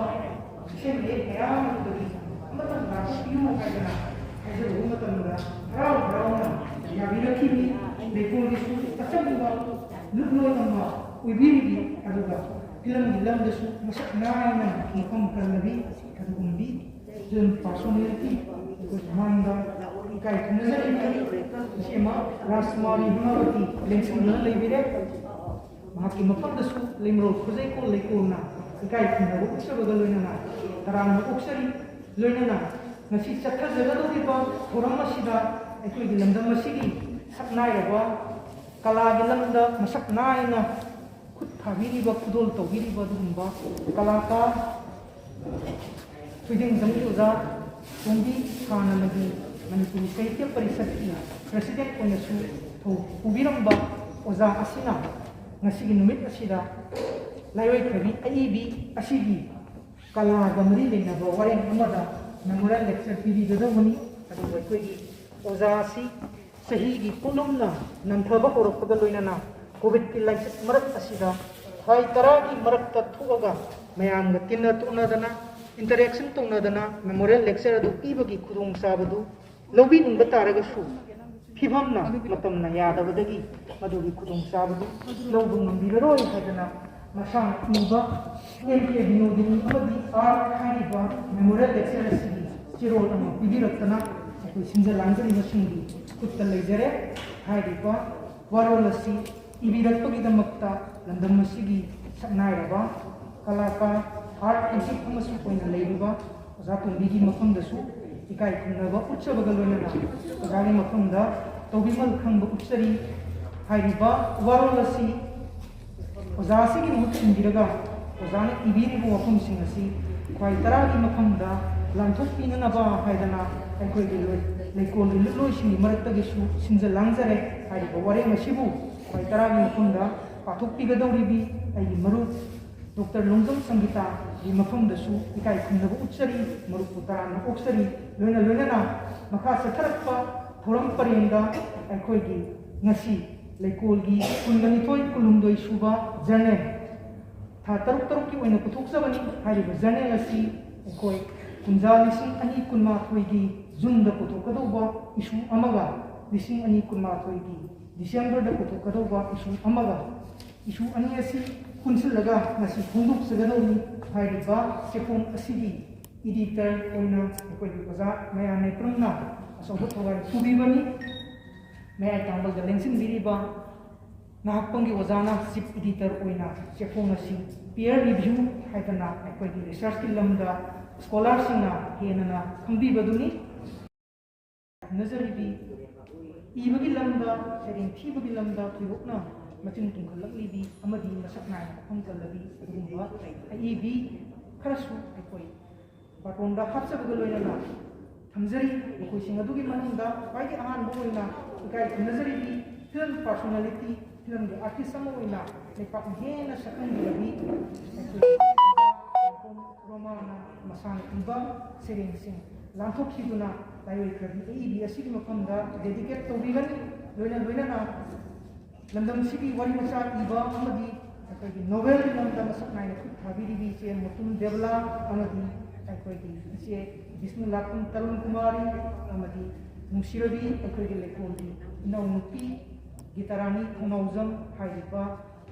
ꯏꯁꯩ ꯃꯌꯦꯛ ꯃꯌꯥꯝ ꯑꯗꯨꯗꯒꯤ ꯑꯃꯇꯪ ꯂꯥꯛꯄꯤꯌꯨ ꯍꯥꯏꯗꯅ ꯍꯥꯏꯖꯔꯨꯕ ꯃꯇꯝꯗ ꯍꯔꯥꯎ ꯍꯔꯥꯎꯅ ꯌꯥꯕꯤꯔꯛꯈꯤꯕꯤ, ꯂꯩꯀꯣꯜꯒꯤꯁꯨ ꯑꯆꯝꯕ ꯂꯨꯞꯂꯣꯏ ꯑꯃ ꯑꯣꯏꯕꯤꯔꯤꯕꯤ, ꯑꯗꯨꯒ ꯐꯤꯂꯝꯒꯤ ꯂꯝꯗꯁꯨ ꯃꯁꯛ ꯅꯥꯏꯅ ꯃꯐꯝ ꯀꯜꯂꯕꯤ, ꯑꯗꯨꯒꯨꯝꯕꯤ ꯐꯤꯂꯝ ꯄꯥꯔꯁꯣꯅꯦꯂꯤꯇꯤ ꯑꯩꯈꯣꯏ ꯃꯃꯥꯡꯗ ꯏꯀꯥꯏ ꯈꯨꯝꯅꯖꯔꯤꯕꯅꯤ꯫ ꯏꯆꯦꯃ ꯔꯥꯖꯀꯨꯃꯥꯔꯤ ꯍꯦꯃꯥꯋꯇꯤ ꯂꯦꯡꯁꯤꯟꯗꯨꯅ ꯂꯩꯕꯤꯔꯦ꯫ ꯃꯍꯥꯛꯀꯤ ꯃꯐꯝꯗꯁꯨ ꯂꯩꯃꯔꯣꯜ ꯈꯨꯖꯩꯀꯣꯜ ꯂꯩꯀꯣꯜꯅ ꯏꯀꯥꯏ ꯈꯨꯝꯅꯕ ꯎꯠꯆꯕꯒ ꯂꯣꯏꯅꯅ ꯇꯔꯥꯝꯅ ꯑꯣꯛꯆꯔꯤ꯫ ꯂꯣꯏꯅꯅ ꯉꯁꯤ ꯆꯠꯊꯖꯒꯗꯧꯔꯤꯕ ꯊꯧꯔꯝ ꯑꯁꯤꯗ ꯑꯩꯈꯣꯏꯒꯤ ꯂꯝꯗꯝ ꯑꯁꯤꯒꯤ ꯁꯛꯅꯥꯏꯔꯕ ꯀꯂꯥꯒꯤ ꯂꯝꯗ ꯃꯁꯛ ꯅꯥꯏꯅ ꯈꯨꯠ ꯊꯥꯕꯤꯔꯤꯕ, ꯈꯨꯗꯣꯜ ꯇꯧꯕꯤꯔꯤꯕ ꯑꯗꯨꯒꯨꯝꯕ ꯀꯂꯥꯀꯥꯔ ꯊꯣꯏꯗꯤꯡꯖꯝꯒꯤ ꯑꯣꯖꯥ ꯇꯣꯝꯕꯤ ꯁꯥꯅꯃꯒꯤ ꯃꯅꯤꯄꯨꯔꯤ ꯁꯥꯍꯤꯇ꯭ꯌ ꯄꯔꯤꯁꯠꯀꯤ ꯄ꯭ꯔꯦꯁꯤꯗꯦꯟꯠ ꯑꯣꯏꯅꯁꯨ ꯊꯧ ꯄꯨꯕꯤꯔꯝꯕ ꯑꯣꯖꯥ ꯑꯁꯤꯅ ꯉꯁꯤꯒꯤ ꯅꯨꯃꯤꯠ ꯑꯁꯤꯗ ꯂꯥꯏꯑꯣꯏꯈ꯭ꯔꯕꯤ ꯑꯏꯕꯤ ꯑꯁꯤꯒꯤ ꯀꯂꯥꯒ ꯃꯔꯤ ꯂꯩꯅꯕ ꯋꯥꯔꯦꯡ ꯑꯃꯗ ꯃꯦꯃꯣꯔꯦꯜ ꯂꯦꯛꯆꯔ ꯄꯤꯕꯤꯒꯗꯧꯕꯅꯤ꯫ ꯑꯗꯨꯕꯨ ꯑꯩꯈꯣꯏꯒꯤ ꯑꯣꯖꯥ ꯑꯁꯤ ꯆꯍꯤꯒꯤ ꯄꯣꯠꯂꯨꯝꯅ ꯅꯟꯊꯕ ꯍꯧꯔꯛꯄꯒ ꯂꯣꯏꯅꯅ ꯀꯣꯚꯤꯗꯀꯤ ꯂꯥꯏꯆꯠ ꯃꯔꯛ ꯑꯁꯤꯗ ꯊꯥ ꯇꯔꯥꯒꯤ ꯃꯔꯛꯇ ꯊꯣꯛꯑꯒ ꯃꯌꯥꯝꯒ ꯇꯤꯟꯅ ꯇꯣꯛꯅꯗꯅ, ꯏꯟꯇꯔꯦꯛꯁꯟ ꯇꯧꯅꯗꯅ ꯃꯦꯃꯣꯔꯤꯌꯦꯜ ꯂꯦꯛꯆꯔ ꯑꯗꯨ ꯄꯤꯕꯒꯤ ꯈꯨꯗꯣꯡꯆꯥꯕꯗꯨ ꯂꯧꯕꯤꯅꯤꯡꯕ ꯇꯥꯔꯒꯁꯨ ꯐꯤꯕꯝꯅ, ꯃꯇꯝꯅ ꯌꯥꯗꯕꯗꯒꯤ ꯃꯗꯨꯒꯤ ꯈꯨꯗꯣꯡꯆꯥꯕꯗꯨ ꯂꯧꯕ ꯉꯝꯕꯤꯔꯔꯣꯏ ꯍꯥꯏꯗꯅ ꯃꯁꯥꯅ ꯏꯕ ꯑꯦꯝ ꯀꯦ ꯕꯤꯅꯣꯗꯤꯅꯤ ꯑꯃꯗꯤ ꯑꯥꯔꯠ ꯍꯥꯏꯔꯤꯕ ꯃꯦꯃꯣꯔꯤꯌꯦꯜ ꯂꯦꯛꯆꯔ ꯑꯁꯤꯒꯤ ꯆꯦꯔꯣꯜ ꯑꯃ ꯄꯤꯕꯤꯔꯛꯇꯅ ꯑꯩꯈꯣꯏ ꯁꯤꯟꯖ ꯂꯥꯡꯖꯔꯤꯕꯁꯤꯡꯒꯤ ꯈꯨꯠꯇ ꯂꯩꯖꯔꯦ꯫ ꯍꯥꯏꯔꯤꯕ ꯋꯥꯔꯣꯜ ꯑꯁꯤ ꯏꯕꯤꯔꯛꯄꯒꯤꯗꯃꯛꯇ ꯂꯝꯗꯝ ꯑꯁꯤꯒꯤ ꯁꯛꯅꯥꯏꯔꯕ ꯀꯂꯥꯀꯥꯔ, ꯑꯥꯔꯠ ꯑꯦꯛꯖꯤꯛ ꯑꯃꯁꯨ ꯑꯣꯏꯅ ꯂꯩꯔꯤꯕ ꯑꯣꯖꯥ ꯇꯣꯝꯕꯤꯒꯤ ꯃꯐꯝꯗꯁꯨ ꯏꯀꯥꯏ ꯈꯨꯝꯅꯕ ꯎꯠꯆꯕꯒ ꯂꯣꯏꯅꯅ ꯑꯣꯖꯥꯒꯤ ꯃꯐꯝꯗ ꯇꯧꯕꯤꯃꯜ ꯈꯪꯕ ꯎꯠꯆꯔꯤ꯫ ꯍꯥꯏꯔꯤꯕ ꯋꯥꯔꯣꯜ ꯑꯁꯤ ꯑꯣꯖꯥ ꯑꯁꯤꯒꯤ ꯃꯍꯨꯠ ꯁꯤꯟꯕꯤꯔꯒ ꯑꯣꯖꯥꯅ ꯏꯕꯤꯔꯤꯕ ꯋꯥꯐꯝꯁꯤꯡ ꯑꯁꯤ ꯈ꯭ꯋꯥꯏ ꯇꯔꯥꯒꯤ ꯃꯐꯝꯗ ꯂꯥꯟꯊꯣꯛꯄꯤꯅꯅꯕ ꯍꯥꯏꯗꯅ ꯑꯩꯈꯣꯏꯒꯤ ꯂꯣꯏ-, ꯂꯩꯀꯣꯜꯒꯤ ꯂꯨꯞꯂꯣꯏꯁꯤꯡꯒꯤ ꯃꯔꯛꯇꯒꯤꯁꯨ ꯁꯤꯟꯖ ꯂꯥꯡꯖꯔꯦ꯫ ꯍꯥꯏꯔꯤꯕ ꯋꯥꯔꯦꯡ ꯑꯁꯤꯕꯨ ꯈ꯭ꯋꯥꯏ ꯇꯔꯥꯒꯤ ꯃꯐꯝꯗ ꯄꯥꯊꯣꯛꯄꯤꯒꯗꯧꯔꯤꯕꯤ ꯑꯩꯒꯤ ꯃꯔꯨꯞ ꯗꯣꯛꯇꯔ ꯂꯣꯡꯖꯝ ꯁꯪꯒꯤꯇꯥꯒꯤ ꯃꯐꯝꯗꯁꯨ ꯏꯀꯥꯏ ꯈꯨꯝꯅꯕ ꯎꯠꯆꯔꯤ, ꯃꯔꯨꯞꯄꯨ ꯇꯔꯥꯝꯅ ꯑꯣꯛꯆꯔꯤ꯫ ꯂꯣꯏꯅ ꯂꯣꯏꯅꯅ ꯃꯈꯥ ꯆꯠꯊꯔꯛꯄ ꯊꯧꯔꯝ ꯄꯔꯦꯡꯗ ꯑꯩꯈꯣꯏꯒꯤ ꯉꯁꯤ ꯂꯩꯀꯣꯜꯒꯤ ꯀꯨꯟꯒ ꯅꯤꯊꯣꯏ, ꯀꯨꯟꯍꯨꯝꯗꯣꯏ ꯁꯨꯕ ꯖꯔꯅꯦꯜ, ꯊꯥ ꯇꯔꯨꯛ ꯇꯔꯨꯛꯀꯤ ꯑꯣꯏꯅ ꯄꯨꯊꯣꯛꯆꯕꯅꯤ꯫ ꯍꯥꯏꯔꯤꯕ ꯖꯔꯅꯦꯜ ꯑꯁꯤ ꯑꯩꯈꯣꯏ ꯀꯨꯝꯖꯥ ꯂꯤꯁꯤꯡ ꯑꯅꯤ ꯀꯨꯟꯃꯥꯊꯣꯏꯒꯤ ꯖꯨꯟꯗ ꯄꯨꯊꯣꯛꯀꯗꯧꯕ ꯏꯁꯨ ꯑꯃꯒ ꯂꯤꯁꯤꯡ ꯑꯅꯤ ꯀꯨꯟꯃꯥꯊꯣꯏꯒꯤ ꯗꯤꯁꯦꯝꯕꯔꯗ ꯄꯨꯊꯣꯛꯀꯗꯧꯕ ꯏꯁꯨ ꯑꯃꯒ, ꯏꯁꯨ ꯑꯅꯤ ꯑꯁꯤ ꯄꯨꯟꯁꯤꯜꯂꯒ ꯉꯁꯤ ꯐꯣꯡꯗꯣꯛꯆꯒꯗꯧꯔꯤ꯫ ꯍꯥꯏꯔꯤꯕ ꯆꯦꯐꯣꯡ ꯑꯁꯤꯒꯤ ꯏꯗꯤꯇꯔ ꯑꯣꯏꯅ ꯑꯩꯈꯣꯏꯒꯤ ꯑꯣꯖꯥ ꯃꯌꯥꯝ ꯅꯦꯇ꯭ꯔꯝꯅ ꯑꯆꯧꯕ ꯊꯧꯗꯥꯡ ꯄꯨꯕꯤꯕꯅꯤ꯫ ꯃꯌꯥꯏ ꯇꯥꯡꯕꯗ ꯂꯦꯡꯁꯤꯟꯕꯤꯔꯤꯕ ꯅꯍꯥꯛꯄꯝꯒꯤ ꯑꯣꯖꯥꯅ ꯆꯤꯐ ꯏꯗꯤꯇꯔ ꯑꯣꯏꯅ ꯆꯦꯐꯣꯡ ꯑꯁꯤ ꯄꯤꯌꯔ ꯔꯤꯚ꯭ꯌꯨ ꯍꯥꯏꯗꯅ ꯑꯩꯈꯣꯏꯒꯤ ꯔꯤꯁꯔꯁꯀꯤ ꯂꯝꯗ ꯁ꯭ꯀꯣꯂꯥꯔꯁꯤꯡꯅ ꯍꯦꯟꯅ ꯈꯪꯕꯤꯕꯗꯨꯅꯤ꯫ ꯈꯪꯅꯖꯔꯤꯕꯤ, ꯏꯕꯒꯤ ꯂꯝꯗ, ꯁꯩꯔꯦꯡ ꯊꯤꯕꯒꯤ ꯂꯝꯗ ꯊꯣꯏꯗꯣꯛꯅ ꯃꯆꯤꯟ ꯇꯨꯝꯈꯠꯂꯛꯂꯤꯕꯤ ꯑꯃꯗꯤ ꯃꯁꯛ ꯅꯥꯏꯅ ꯃꯐꯝ ꯀꯜꯂꯕꯤ ꯑꯗꯨꯒꯨꯝꯕ ꯑꯏꯕꯤ ꯈꯔꯁꯨ ꯑꯩꯈꯣꯏ ꯕꯥꯇꯣꯟꯗ ꯍꯥꯞꯆꯕꯒ ꯂꯣꯏꯅꯅ ꯊꯝꯖꯔꯤ꯫ ꯃꯈꯣꯏꯁꯤꯡ ꯑꯗꯨꯒꯤ ꯃꯅꯨꯡꯗ ꯈ꯭ꯋꯥꯏꯗꯒꯤ ꯑꯍꯥꯟꯕ ꯑꯣꯏꯅ ꯏꯀꯥꯏ ꯈꯨꯝꯅꯖꯔꯤꯕꯤ ꯐꯤꯂꯝ ꯄꯥꯔꯁꯣꯅꯦꯂꯤꯇꯤ, ꯐꯤꯂꯝꯒꯤ ꯑꯥꯔꯇꯤꯁ ꯑꯃ ꯑꯣꯏꯅ ꯂꯩꯄꯥꯛꯅ ꯍꯦꯟꯅ ꯁꯛꯈꯪꯕꯤꯔꯕꯤ ꯑꯩꯈꯣꯏ ꯔꯣꯃꯥꯅ ꯃꯁꯥꯅ ꯏꯕ ꯁꯩꯔꯦꯡꯁꯤꯡ ꯂꯥꯟꯊꯣꯛꯈꯤꯗꯨꯅ ꯂꯥꯏꯑꯣꯏꯈ꯭ꯔꯕꯤ ꯑꯏꯕꯤ ꯑꯁꯤꯒꯤ ꯃꯐꯝꯗ ꯗꯦꯗꯤꯀꯦꯠ ꯇꯧꯕꯤꯒꯅꯤ꯫ ꯂꯣꯏꯅ ꯂꯣꯏꯅꯅ ꯂꯝꯗꯝꯁꯤꯒꯤ ꯋꯥꯔꯤ ꯃꯆꯥ ꯏꯕ ꯑꯃꯗꯤ ꯑꯩꯈꯣꯏꯒꯤ ꯅꯣꯚꯦꯜꯒꯤ ꯂꯝꯗ ꯃꯁꯛ ꯅꯥꯏꯅ ꯈꯨꯠ ꯊꯥꯕꯤꯔꯤꯕꯤ ꯏꯆꯦ ꯃꯨꯇꯨꯝ ꯗꯦꯕꯂꯥ ꯑꯃꯗꯤ ꯑꯩꯈꯣꯏꯒꯤ ꯏꯆꯦ ꯕꯤꯁꯅꯨꯂꯥꯈꯟ ꯇꯔꯨꯟ ꯀꯨꯃꯥꯔꯤ ꯑꯃꯗꯤ ꯅꯨꯡꯁꯤꯔꯕꯤ ꯑꯩꯈꯣꯏꯒꯤ ꯂꯩꯀꯣꯜꯒꯤ ꯏꯅꯥꯎꯅꯨꯄꯤ ꯒꯤꯇꯥꯔꯥꯅꯤ ꯊꯧꯅꯥꯎꯖꯝ ꯍꯥꯏꯔꯤꯕ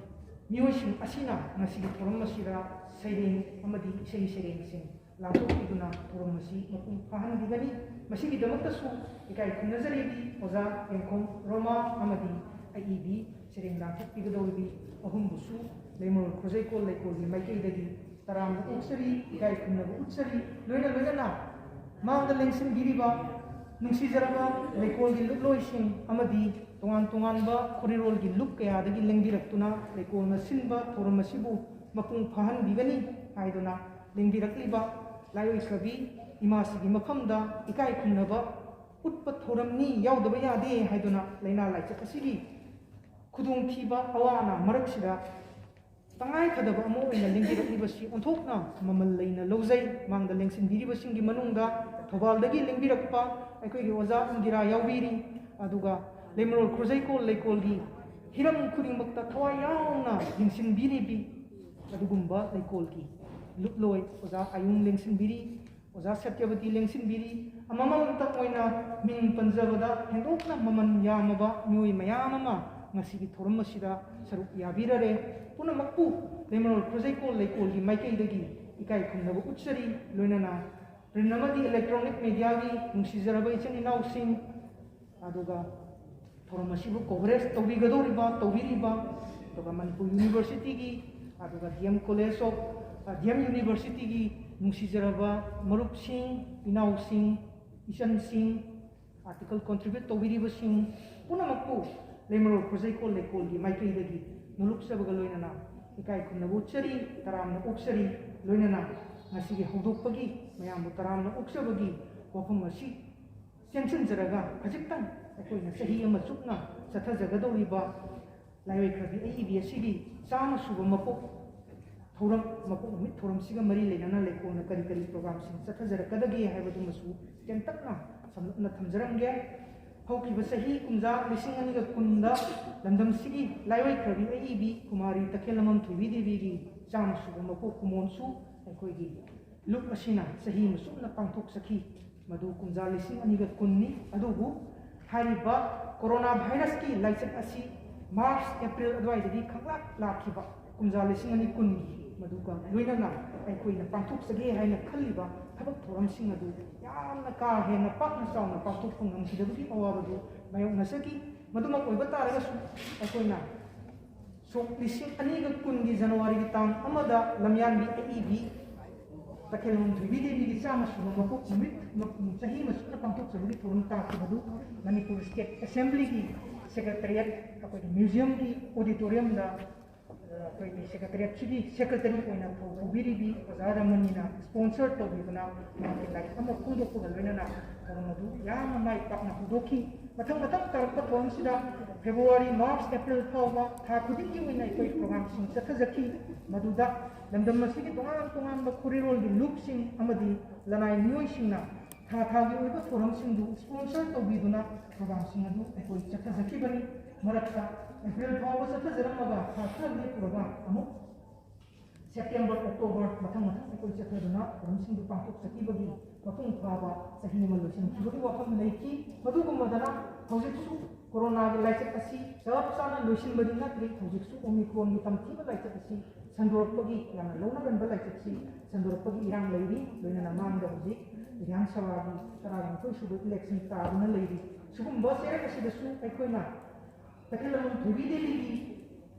ꯃꯤꯑꯣꯏꯁꯤꯡ ꯑꯁꯤꯅ ꯉꯁꯤꯒꯤ ꯊꯧꯔꯝ ꯑꯁꯤꯗ ꯁꯩꯔꯦꯡ ꯑꯃꯗꯤ ꯏꯁꯩ ꯁꯩꯔꯦꯡꯁꯤꯡ ꯂꯥꯡꯊꯣꯛꯄꯤꯗꯨꯅ ꯊꯧꯔꯝ ꯑꯁꯤ ꯃꯄꯨꯡ ꯐꯥꯍꯟꯕꯤꯒꯅꯤ꯫ ꯃꯁꯤꯒꯤꯗꯃꯛꯇꯁꯨ ꯏꯀꯥꯏ ꯈꯨꯝꯅꯖꯔꯤꯕꯤ ꯑꯣꯖꯥ ꯌꯦꯡꯈꯣꯝ ꯔꯣꯃꯥ ꯑꯃꯗꯤ ꯑꯏꯕꯤ ꯁꯩꯔꯦꯡ ꯂꯥꯡꯊꯣꯛꯄꯤꯒꯗꯧꯔꯤꯕꯤ ꯑꯍꯨꯝꯕꯨꯁꯨ ꯂꯩꯃꯔꯣꯜ ꯈꯨꯖꯩꯀꯣꯜ ꯂꯩꯀꯣꯜꯒꯤ ꯃꯥꯏꯀꯩꯗꯒꯤ ꯇꯔꯥꯝꯅ ꯑꯣꯛꯆꯔꯤ, ꯏꯀꯥꯏ ꯈꯨꯝꯅꯕ ꯎꯠꯆꯔꯤ꯫ ꯂꯣꯏꯅ ꯂꯣꯏꯅꯅ ꯃꯥꯡꯗ ꯂꯦꯡꯁꯤꯟꯕꯤꯔꯤꯕ ꯅꯨꯡꯁꯤꯖꯔꯕ ꯂꯩꯀꯣꯜꯒꯤ ꯂꯨꯞꯂꯣꯏꯁꯤꯡ ꯑꯃꯗꯤ ꯇꯣꯉꯥꯟ ꯇꯣꯉꯥꯟꯕ ꯈꯨꯔꯤꯔꯣꯜꯒꯤ ꯂꯨꯞ ꯀꯌꯥꯗꯒꯤ ꯂꯦꯡꯕꯤꯔꯛꯇꯨꯅ ꯂꯩꯀꯣꯜꯅ ꯁꯤꯟꯕ ꯊꯧꯔꯝ ꯑꯁꯤꯕꯨ ꯃꯄꯨꯡ ꯐꯥꯍꯟꯕꯤꯒꯅꯤ ꯍꯥꯏꯗꯨꯅ ꯂꯦꯡꯕꯤꯔꯛꯂꯤꯕ ꯂꯥꯏꯑꯣꯏꯈ꯭ꯔꯕꯤ ꯏꯃꯥꯁꯤꯒꯤ ꯃꯐꯝꯗ ꯏꯀꯥꯏ ꯈꯨꯝꯅꯕ ꯎꯠꯄ ꯊꯧꯔꯝꯅꯤ, ꯌꯥꯎꯗꯕ ꯌꯥꯗꯦ ꯍꯥꯏꯗꯨꯅ ꯂꯥꯏꯅꯥ ꯂꯥꯏꯆꯠ ꯑꯁꯤꯒꯤ ꯈꯨꯗꯣꯡꯊꯤꯕ ꯑꯋꯥ ꯑꯅꯥ ꯃꯔꯛꯁꯤꯗ ꯇꯉꯥꯏ ꯐꯗꯕ ꯑꯃ ꯑꯣꯏꯅ ꯂꯦꯡꯕꯤꯔꯛꯂꯤꯕꯁꯤ ꯑꯣꯟꯊꯣꯛꯅ ꯃꯃꯜ ꯂꯩꯅ ꯂꯧꯖꯩ꯫ ꯃꯥꯡꯗ ꯂꯦꯡꯁꯤꯟꯕꯤꯔꯤꯕꯁꯤꯡꯒꯤ ꯃꯅꯨꯡꯗ ꯊꯧꯕꯥꯜꯗꯒꯤ ꯂꯦꯡꯕꯤꯔꯛꯄ ꯑꯩꯈꯣꯏꯒꯤ ꯑꯣꯖꯥ ꯏꯟꯗꯤꯔꯥ ꯌꯥꯎꯕꯤꯔꯤ, ꯑꯗꯨꯒ ꯂꯩꯃꯔꯣꯜ ꯈꯨꯔꯖꯩꯀꯣꯜ ꯂꯩꯀꯣꯜꯒꯤ ꯍꯤꯔꯝ ꯈꯨꯗꯤꯡꯃꯛꯇ ꯊꯋꯥꯏ ꯌꯥꯎꯅ ꯌꯦꯡꯁꯤꯟꯕꯤꯔꯤꯕꯤ ꯑꯗꯨꯒꯨꯝꯕ ꯂꯩꯀꯣꯜꯒꯤ ꯂꯨꯞꯂꯣꯏ ꯑꯣꯖꯥ ꯑꯌꯨꯡ ꯂꯦꯡꯁꯤꯟꯕꯤꯔꯤ, ꯑꯣꯖꯥ ꯁꯇ꯭ꯌꯕꯇꯤ ꯂꯦꯡꯁꯤꯟꯕꯤꯔꯤ꯫ ꯑꯃꯃꯝꯇꯪ ꯑꯣꯏꯅ ꯃꯤꯡ ꯄꯟꯖꯕꯗ ꯍꯦꯟꯗꯣꯛꯅ ꯃꯃꯜ ꯌꯥꯝꯃꯕ ꯃꯤꯑꯣꯏ ꯃꯌꯥꯝ ꯑꯃ ꯉꯁꯤꯒꯤ ꯊꯧꯔꯝ ꯑꯁꯤꯗ ꯁꯔꯨꯛ ꯌꯥꯕꯤꯔꯔꯦ꯫ ꯄꯨꯝꯅꯃꯛꯄꯨ ꯂꯩꯃꯔꯣꯜ ꯈꯨꯔꯖꯩꯀꯣꯜ ꯂꯩꯀꯣꯜꯒꯤ ꯃꯥꯏꯀꯩꯗꯒꯤ ꯏꯀꯥꯏ ꯈꯨꯝꯅꯕ ꯎꯠꯆꯔꯤ꯫ ꯂꯣꯏꯅꯅ print ꯑꯃꯗꯤ electronic mediaꯒꯤ ꯅꯨꯡꯁꯤꯖꯔꯕ ꯏꯆꯤꯟ ꯏꯅꯥꯎꯁꯤꯡ, ꯑꯗꯨꯒ ꯊꯧꯔꯝ ꯑꯁꯤꯕꯨ coverage ꯇꯧꯕꯤꯒꯗꯧꯔꯤꯕ, ꯇꯧꯕꯤꯔꯤꯕ, ꯑꯗꯨꯒ ꯃꯅꯤꯄꯨꯔ Universityꯒꯤ, ꯑꯗꯨꯒ D M College of, ꯑ, D M Universityꯒꯤ ꯅꯨꯡꯁꯤꯖꯔꯕ ꯃꯔꯨꯞꯁꯤꯡ, ꯏꯅꯥꯎꯁꯤꯡ, ꯏꯆꯟꯁꯤꯡ, article contribute ꯇꯧꯕꯤꯔꯤꯕꯁꯤꯡ ꯄꯨꯝꯅꯃꯛꯄꯨ ꯂꯩꯃꯔꯣꯜ ꯈꯨꯔꯖꯩꯀꯣꯜ ꯂꯩꯀꯣꯜꯒꯤ ꯃꯥꯏꯀꯩꯗꯒꯤ ꯅꯣꯂꯨꯛꯆꯕꯒ ꯂꯣꯏꯅꯅ ꯏꯀꯥꯏ ꯈꯨꯝꯅꯕ ꯎꯠꯆꯔꯤ, ꯇꯔꯥꯝꯅ ꯑꯣꯛꯆꯔꯤ꯫ ꯂꯣꯏꯅꯅ ꯉꯁꯤꯒꯤ ꯍꯧꯗꯣꯛꯄꯒꯤ ꯃꯌꯥꯝꯕꯨ ꯇꯔꯥꯝꯅ ꯑꯣꯛꯆꯕꯒꯤ ꯋꯥꯐꯝ ꯑꯁꯤ ꯆꯦꯟꯁꯤꯟꯖꯔꯒ ꯈꯖꯤꯛꯇꯪ ꯑꯩꯈꯣꯏꯅ ꯆꯍꯤ ꯑꯃ ꯆꯨꯞꯅ ꯆꯠꯊꯖꯒꯗꯧꯔꯤꯕ ꯂꯥꯏꯋꯥꯏꯈ꯭ꯔꯕꯤ ꯑꯏꯕꯤ ꯑꯁꯤꯒꯤ ꯆꯥꯝꯃ ꯁꯨꯕ ꯃꯄꯣꯛ ꯊꯧꯔꯝ, ꯃꯄꯣꯛ ꯅꯨꯃꯤꯠ ꯊꯧꯔꯝꯁꯤꯒ ꯃꯔꯤ ꯂꯩꯅꯅ ꯂꯩꯀꯣꯜꯅ ꯀꯔꯤ ꯀꯔꯤ programꯁꯤꯡ ꯆꯠꯊꯖꯔꯛꯀꯗꯒꯦ ꯍꯥꯏꯕꯗꯨꯃꯁꯨ ꯇꯦꯟꯇꯛꯅ ꯁꯝꯂꯞꯅ ꯊꯝꯖꯔꯝꯒꯦ꯫ ꯍꯧꯈꯤꯕ ꯆꯍꯤ ꯀꯨꯝꯖꯥ ꯂꯤꯁꯤꯡ ꯑꯅꯤꯒ ꯀꯨꯟꯗ ꯂꯝꯗꯝꯁꯤꯒꯤ ꯂꯥꯏꯋꯥꯏꯈ꯭ꯔꯕꯤ ꯑꯏꯕꯤ ꯀꯨꯃꯥꯔꯤ ꯇꯈꯦꯜꯂꯝꯕꯝ ꯊꯣꯏꯕꯤ ꯗꯦꯕꯤꯒꯤ ꯆꯥꯝꯃ ꯁꯨꯕ ꯃꯄꯣꯛ ꯀꯨꯝꯑꯣꯟꯁꯨ ꯑꯩꯈꯣꯏꯒꯤ ꯂꯨꯞ ꯑꯁꯤꯅ ꯆꯍꯤ ꯑꯃ ꯆꯨꯞꯅ ꯄꯥꯡꯊꯣꯛꯆꯈꯤ꯫ ꯃꯗꯨ ꯀꯨꯝꯖꯥ ꯂꯤꯁꯤꯡ ꯑꯅꯤꯒ ꯀꯨꯟꯅꯤ꯫ ꯑꯗꯨꯕꯨ ꯍꯥꯏꯔꯤꯕ corona virusꯀꯤ ꯂꯥꯏꯆꯠ ꯑꯁꯤ March, April ꯑꯗꯨꯋꯥꯏꯗꯒꯤ ꯈꯪꯂꯥꯛ ꯂꯥꯛꯈꯤꯕ ꯀꯨꯝꯖꯥ ꯂꯤꯁꯤꯡ ꯑꯅꯤ ꯀꯨꯟꯒꯤ, ꯃꯗꯨꯒ ꯂꯣꯏꯅꯅ ꯑꯩꯈꯣꯏꯅ ꯄꯥꯡꯊꯣꯛꯆꯒꯦ ꯍꯥꯏꯅ ꯈꯜꯂꯤꯕ ꯊꯕꯛ ꯊꯧꯔꯝꯁꯤꯡ ꯑꯗꯨ ꯌꯥꯝꯅ ꯀꯥ ꯍꯦꯟꯅ ꯄꯥꯛꯅ ꯆꯥꯎꯅ ꯄꯥꯡꯊꯣꯛꯄ ꯉꯝꯈꯤꯗꯕꯒꯤ ꯑꯋꯥꯕꯗꯨ ꯃꯥꯌꯣꯛꯅꯖꯈꯤ꯫ ꯃꯗꯨꯃꯛ ꯑꯣꯏꯕ ꯇꯥꯔꯒꯁꯨ ꯑꯩꯈꯣꯏꯅ ꯁꯣꯛ ꯂꯤꯁꯤꯡ ꯑꯅꯤꯒ ꯀꯨꯟꯒꯤ Januaryꯒꯤ ꯇꯥꯡ ꯑꯃꯗ ꯂꯝꯌꯥꯟꯕꯤ ꯑꯏꯕꯤ ꯇꯈꯦꯜꯂꯝꯕꯝ ꯊꯣꯏꯕꯤ ꯗꯦꯕꯤꯒꯤ ꯆꯥꯝꯃ ꯁꯨꯕ ꯃꯄꯣꯛ ꯅꯨꯃꯤꯠ ꯆꯍꯤ ꯑꯃ ꯆꯨꯞꯅ ꯄꯥꯡꯊꯣꯛꯆꯕꯒꯤ ꯊꯧꯔꯝ ꯇꯥꯈꯤꯕꯗꯨ ꯃꯅꯤꯄꯨꯔ State Assemblyꯒꯤ Secretariat, ꯑꯩꯈꯣꯏꯒꯤ museumꯒꯤ auditoriumꯗ, ꯑ, ꯑꯩꯈꯣꯏꯒꯤ Secretariatꯁꯤꯒꯤ Secretary ꯑꯣꯏꯅ ꯊꯧ ꯄꯨꯕꯤꯔꯤꯕꯤ ꯑꯣꯖꯥ ꯔꯃꯅꯤꯅ sponsor ꯇꯧꯕꯤꯗꯨꯅ ꯃꯍꯥꯛꯀꯤ ꯂꯥꯏꯔꯤꯛ ꯑꯃ ꯐꯣꯡꯗꯣꯛꯄꯒ ꯂꯣꯏꯅꯅ ꯊꯧꯔꯝ ꯑꯗꯨ ꯌꯥꯝꯅ ꯃꯥꯏ ꯄꯥꯛꯅ ꯍꯧꯗꯣꯛꯈꯤ꯫ ꯃꯊꯪ ꯃꯊꯪ ꯇꯥꯔꯛꯄ ꯊꯧꯔꯝꯁꯤꯗ ꯐꯦꯕ꯭ꯔꯨꯋꯥꯔꯤ, ꯃꯥꯔꯆ, ꯑꯦꯄ꯭ꯔꯤꯜ ꯐꯥꯎꯕ ꯊꯥ ꯈꯨꯗꯤꯡꯒꯤ ꯑꯣꯏꯅ ꯑꯩꯈꯣꯏ ꯄ꯭ꯔꯣꯒ꯭ꯔꯥꯝꯁꯤꯡ ꯆꯠꯊꯖꯈꯤ꯫ ꯃꯗꯨꯗ ꯂꯝꯗꯝ ꯑꯁꯤꯒꯤ ꯇꯣꯉꯥꯟ ꯇꯣꯉꯥꯟꯕ ꯈꯨꯔꯤꯔꯣꯜꯒꯤ ꯂꯨꯞꯁꯤꯡ ꯑꯃꯗꯤ ꯂꯅꯥꯏ ꯃꯤꯑꯣꯏꯁꯤꯡꯅ ꯊꯥ ꯊꯥꯒꯤ ꯑꯣꯏꯕ ꯊꯧꯔꯝꯁꯤꯡꯗꯨ ꯁ꯭ꯄꯣꯟꯁꯔ ꯇꯧꯕꯤꯗꯨꯅ ꯄ꯭ꯔꯣꯒ꯭ꯔꯥꯝꯁꯤꯡ ꯑꯗꯨ ꯑꯩꯈꯣꯏ ꯆꯠꯊꯖꯈꯤꯕꯅꯤ꯫ ꯃꯔꯛꯇ ꯑꯦꯄ꯭ꯔꯤꯜ ꯐꯥꯎꯕ ꯆꯠꯊꯖꯔꯝꯃꯒ ꯊꯥ ꯈꯔ ꯂꯦꯞꯄꯨꯔꯒ ꯑꯃꯨꯛ ꯁꯦꯞꯇꯦꯝꯕꯔ, ꯑꯣꯛꯇꯣꯕꯔ ꯃꯊꯪ ꯃꯊꯪ ꯑꯩꯈꯣꯏ ꯆꯠꯊꯗꯨꯅ ꯊꯧꯔꯝꯁꯤꯡꯗꯨ ꯄꯥꯡꯊꯣꯛꯆꯈꯤꯕꯒꯤ ꯃꯄꯨꯡ ꯐꯥꯕ ꯆꯍꯤ ꯑꯃ ꯂꯣꯏꯁꯤꯟꯈꯤꯕꯒꯤ ꯋꯥꯐꯝ ꯂꯩꯈꯤ꯫ ꯃꯗꯨꯒꯨꯝꯕꯗꯅ ꯍꯧꯖꯤꯛꯁꯨ ꯀꯣꯔꯣꯅꯥꯒꯤ ꯂꯥꯏꯆꯠ ꯑꯁꯤ ꯆꯞ ꯆꯥꯅ ꯂꯣꯏꯁꯤꯟꯕꯗꯤ ꯅꯠꯇ꯭ꯔꯤ꯫ ꯍꯧꯖꯤꯛꯁꯨ ꯑꯣꯃꯤꯀ꯭ꯔꯣꯟꯒꯤ ꯇꯝꯊꯤꯕ ꯂꯥꯏꯆꯠ ꯑꯁꯤ ꯁꯟꯗꯣꯔꯛꯄꯒꯤ, ꯌꯥꯝꯅ ꯂꯧꯅꯒꯟꯕ ꯂꯥꯏꯆꯠꯁꯤ ꯁꯟꯗꯣꯔꯛꯄꯒꯤ ꯏꯔꯥꯡ ꯂꯩꯔꯤ꯫ ꯂꯣꯏꯅꯅ ꯃꯥꯡꯗ ꯍꯧꯖꯤꯛ ꯕꯤꯙꯥꯟ ꯁꯚꯥꯒꯤ ꯇꯔꯥꯅꯤꯊꯣꯏ ꯁꯨꯕ ꯏꯂꯦꯛꯁꯟ ꯇꯥꯗꯨꯅ ꯂꯩꯔꯤ꯫ ꯁꯤꯒꯨꯝꯕ ꯆꯩꯔꯛ ꯑꯁꯤꯗꯁꯨ ꯑꯩꯈꯣꯏꯅ ꯇꯈꯦꯜꯂꯝꯕꯝ ꯊꯣꯏꯕꯤ ꯗꯦꯕꯤꯒꯤ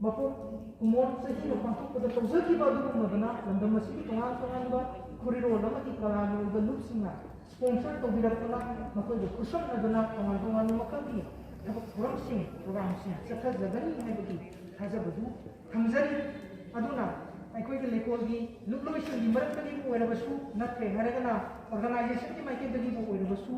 ꯃꯄꯣꯛ ꯀꯨꯝꯑꯣꯟ ꯆꯍꯤ ꯑꯃ ꯄꯥꯡꯊꯣꯛꯄꯗ ꯇꯧꯖꯈꯤꯕ ꯑꯗꯨꯒꯨꯝꯂꯗꯨꯅ ꯂꯝꯗꯝ ꯑꯁꯤꯒꯤ ꯇꯣꯉꯥꯟ ꯇꯣꯉꯥꯟꯕ ꯈꯨꯔꯤꯔꯣꯜ ꯑꯃꯗꯤ ꯀꯂꯥꯒꯤ ꯑꯣꯏꯕ ꯂꯨꯞꯁꯤꯡꯅ ꯁ꯭ꯄꯣꯟꯁꯔ ꯇꯧꯕꯤꯔꯛꯇꯨꯅ ꯃꯈꯣꯏꯕꯨ ꯈꯨꯠꯁꯝꯅꯗꯨꯅ ꯇꯣꯉꯥꯟ ꯇꯣꯉꯥꯟꯕ ꯃꯈꯜꯒꯤ ꯊꯕꯛ ꯊꯧꯔꯝꯁꯤꯡ, ꯄ꯭ꯔꯣꯒ꯭ꯔꯥꯝꯁꯤꯡ ꯆꯠꯊꯖꯒꯅꯤ ꯍꯥꯏꯕꯒꯤ ꯊꯥꯖꯕꯗꯨ ꯊꯝꯖꯔꯤ꯫ ꯑꯗꯨꯅ ꯑꯩꯈꯣꯏꯒꯤ ꯂꯩꯀꯣꯜꯒꯤ ꯂꯨꯞꯂꯣꯏꯁꯤꯡꯒꯤ ꯃꯔꯛꯇꯒꯤꯕꯨ ꯑꯣꯏꯔꯕꯁꯨ ꯅꯠꯇ꯭ꯔꯦ ꯍꯥꯏꯔꯒꯅ ꯑꯣꯔꯒꯅꯥꯏꯖꯦꯁꯟꯒꯤ ꯃꯥꯏꯀꯩꯗꯒꯤꯕꯨ ꯑꯣꯏꯔꯕꯁꯨ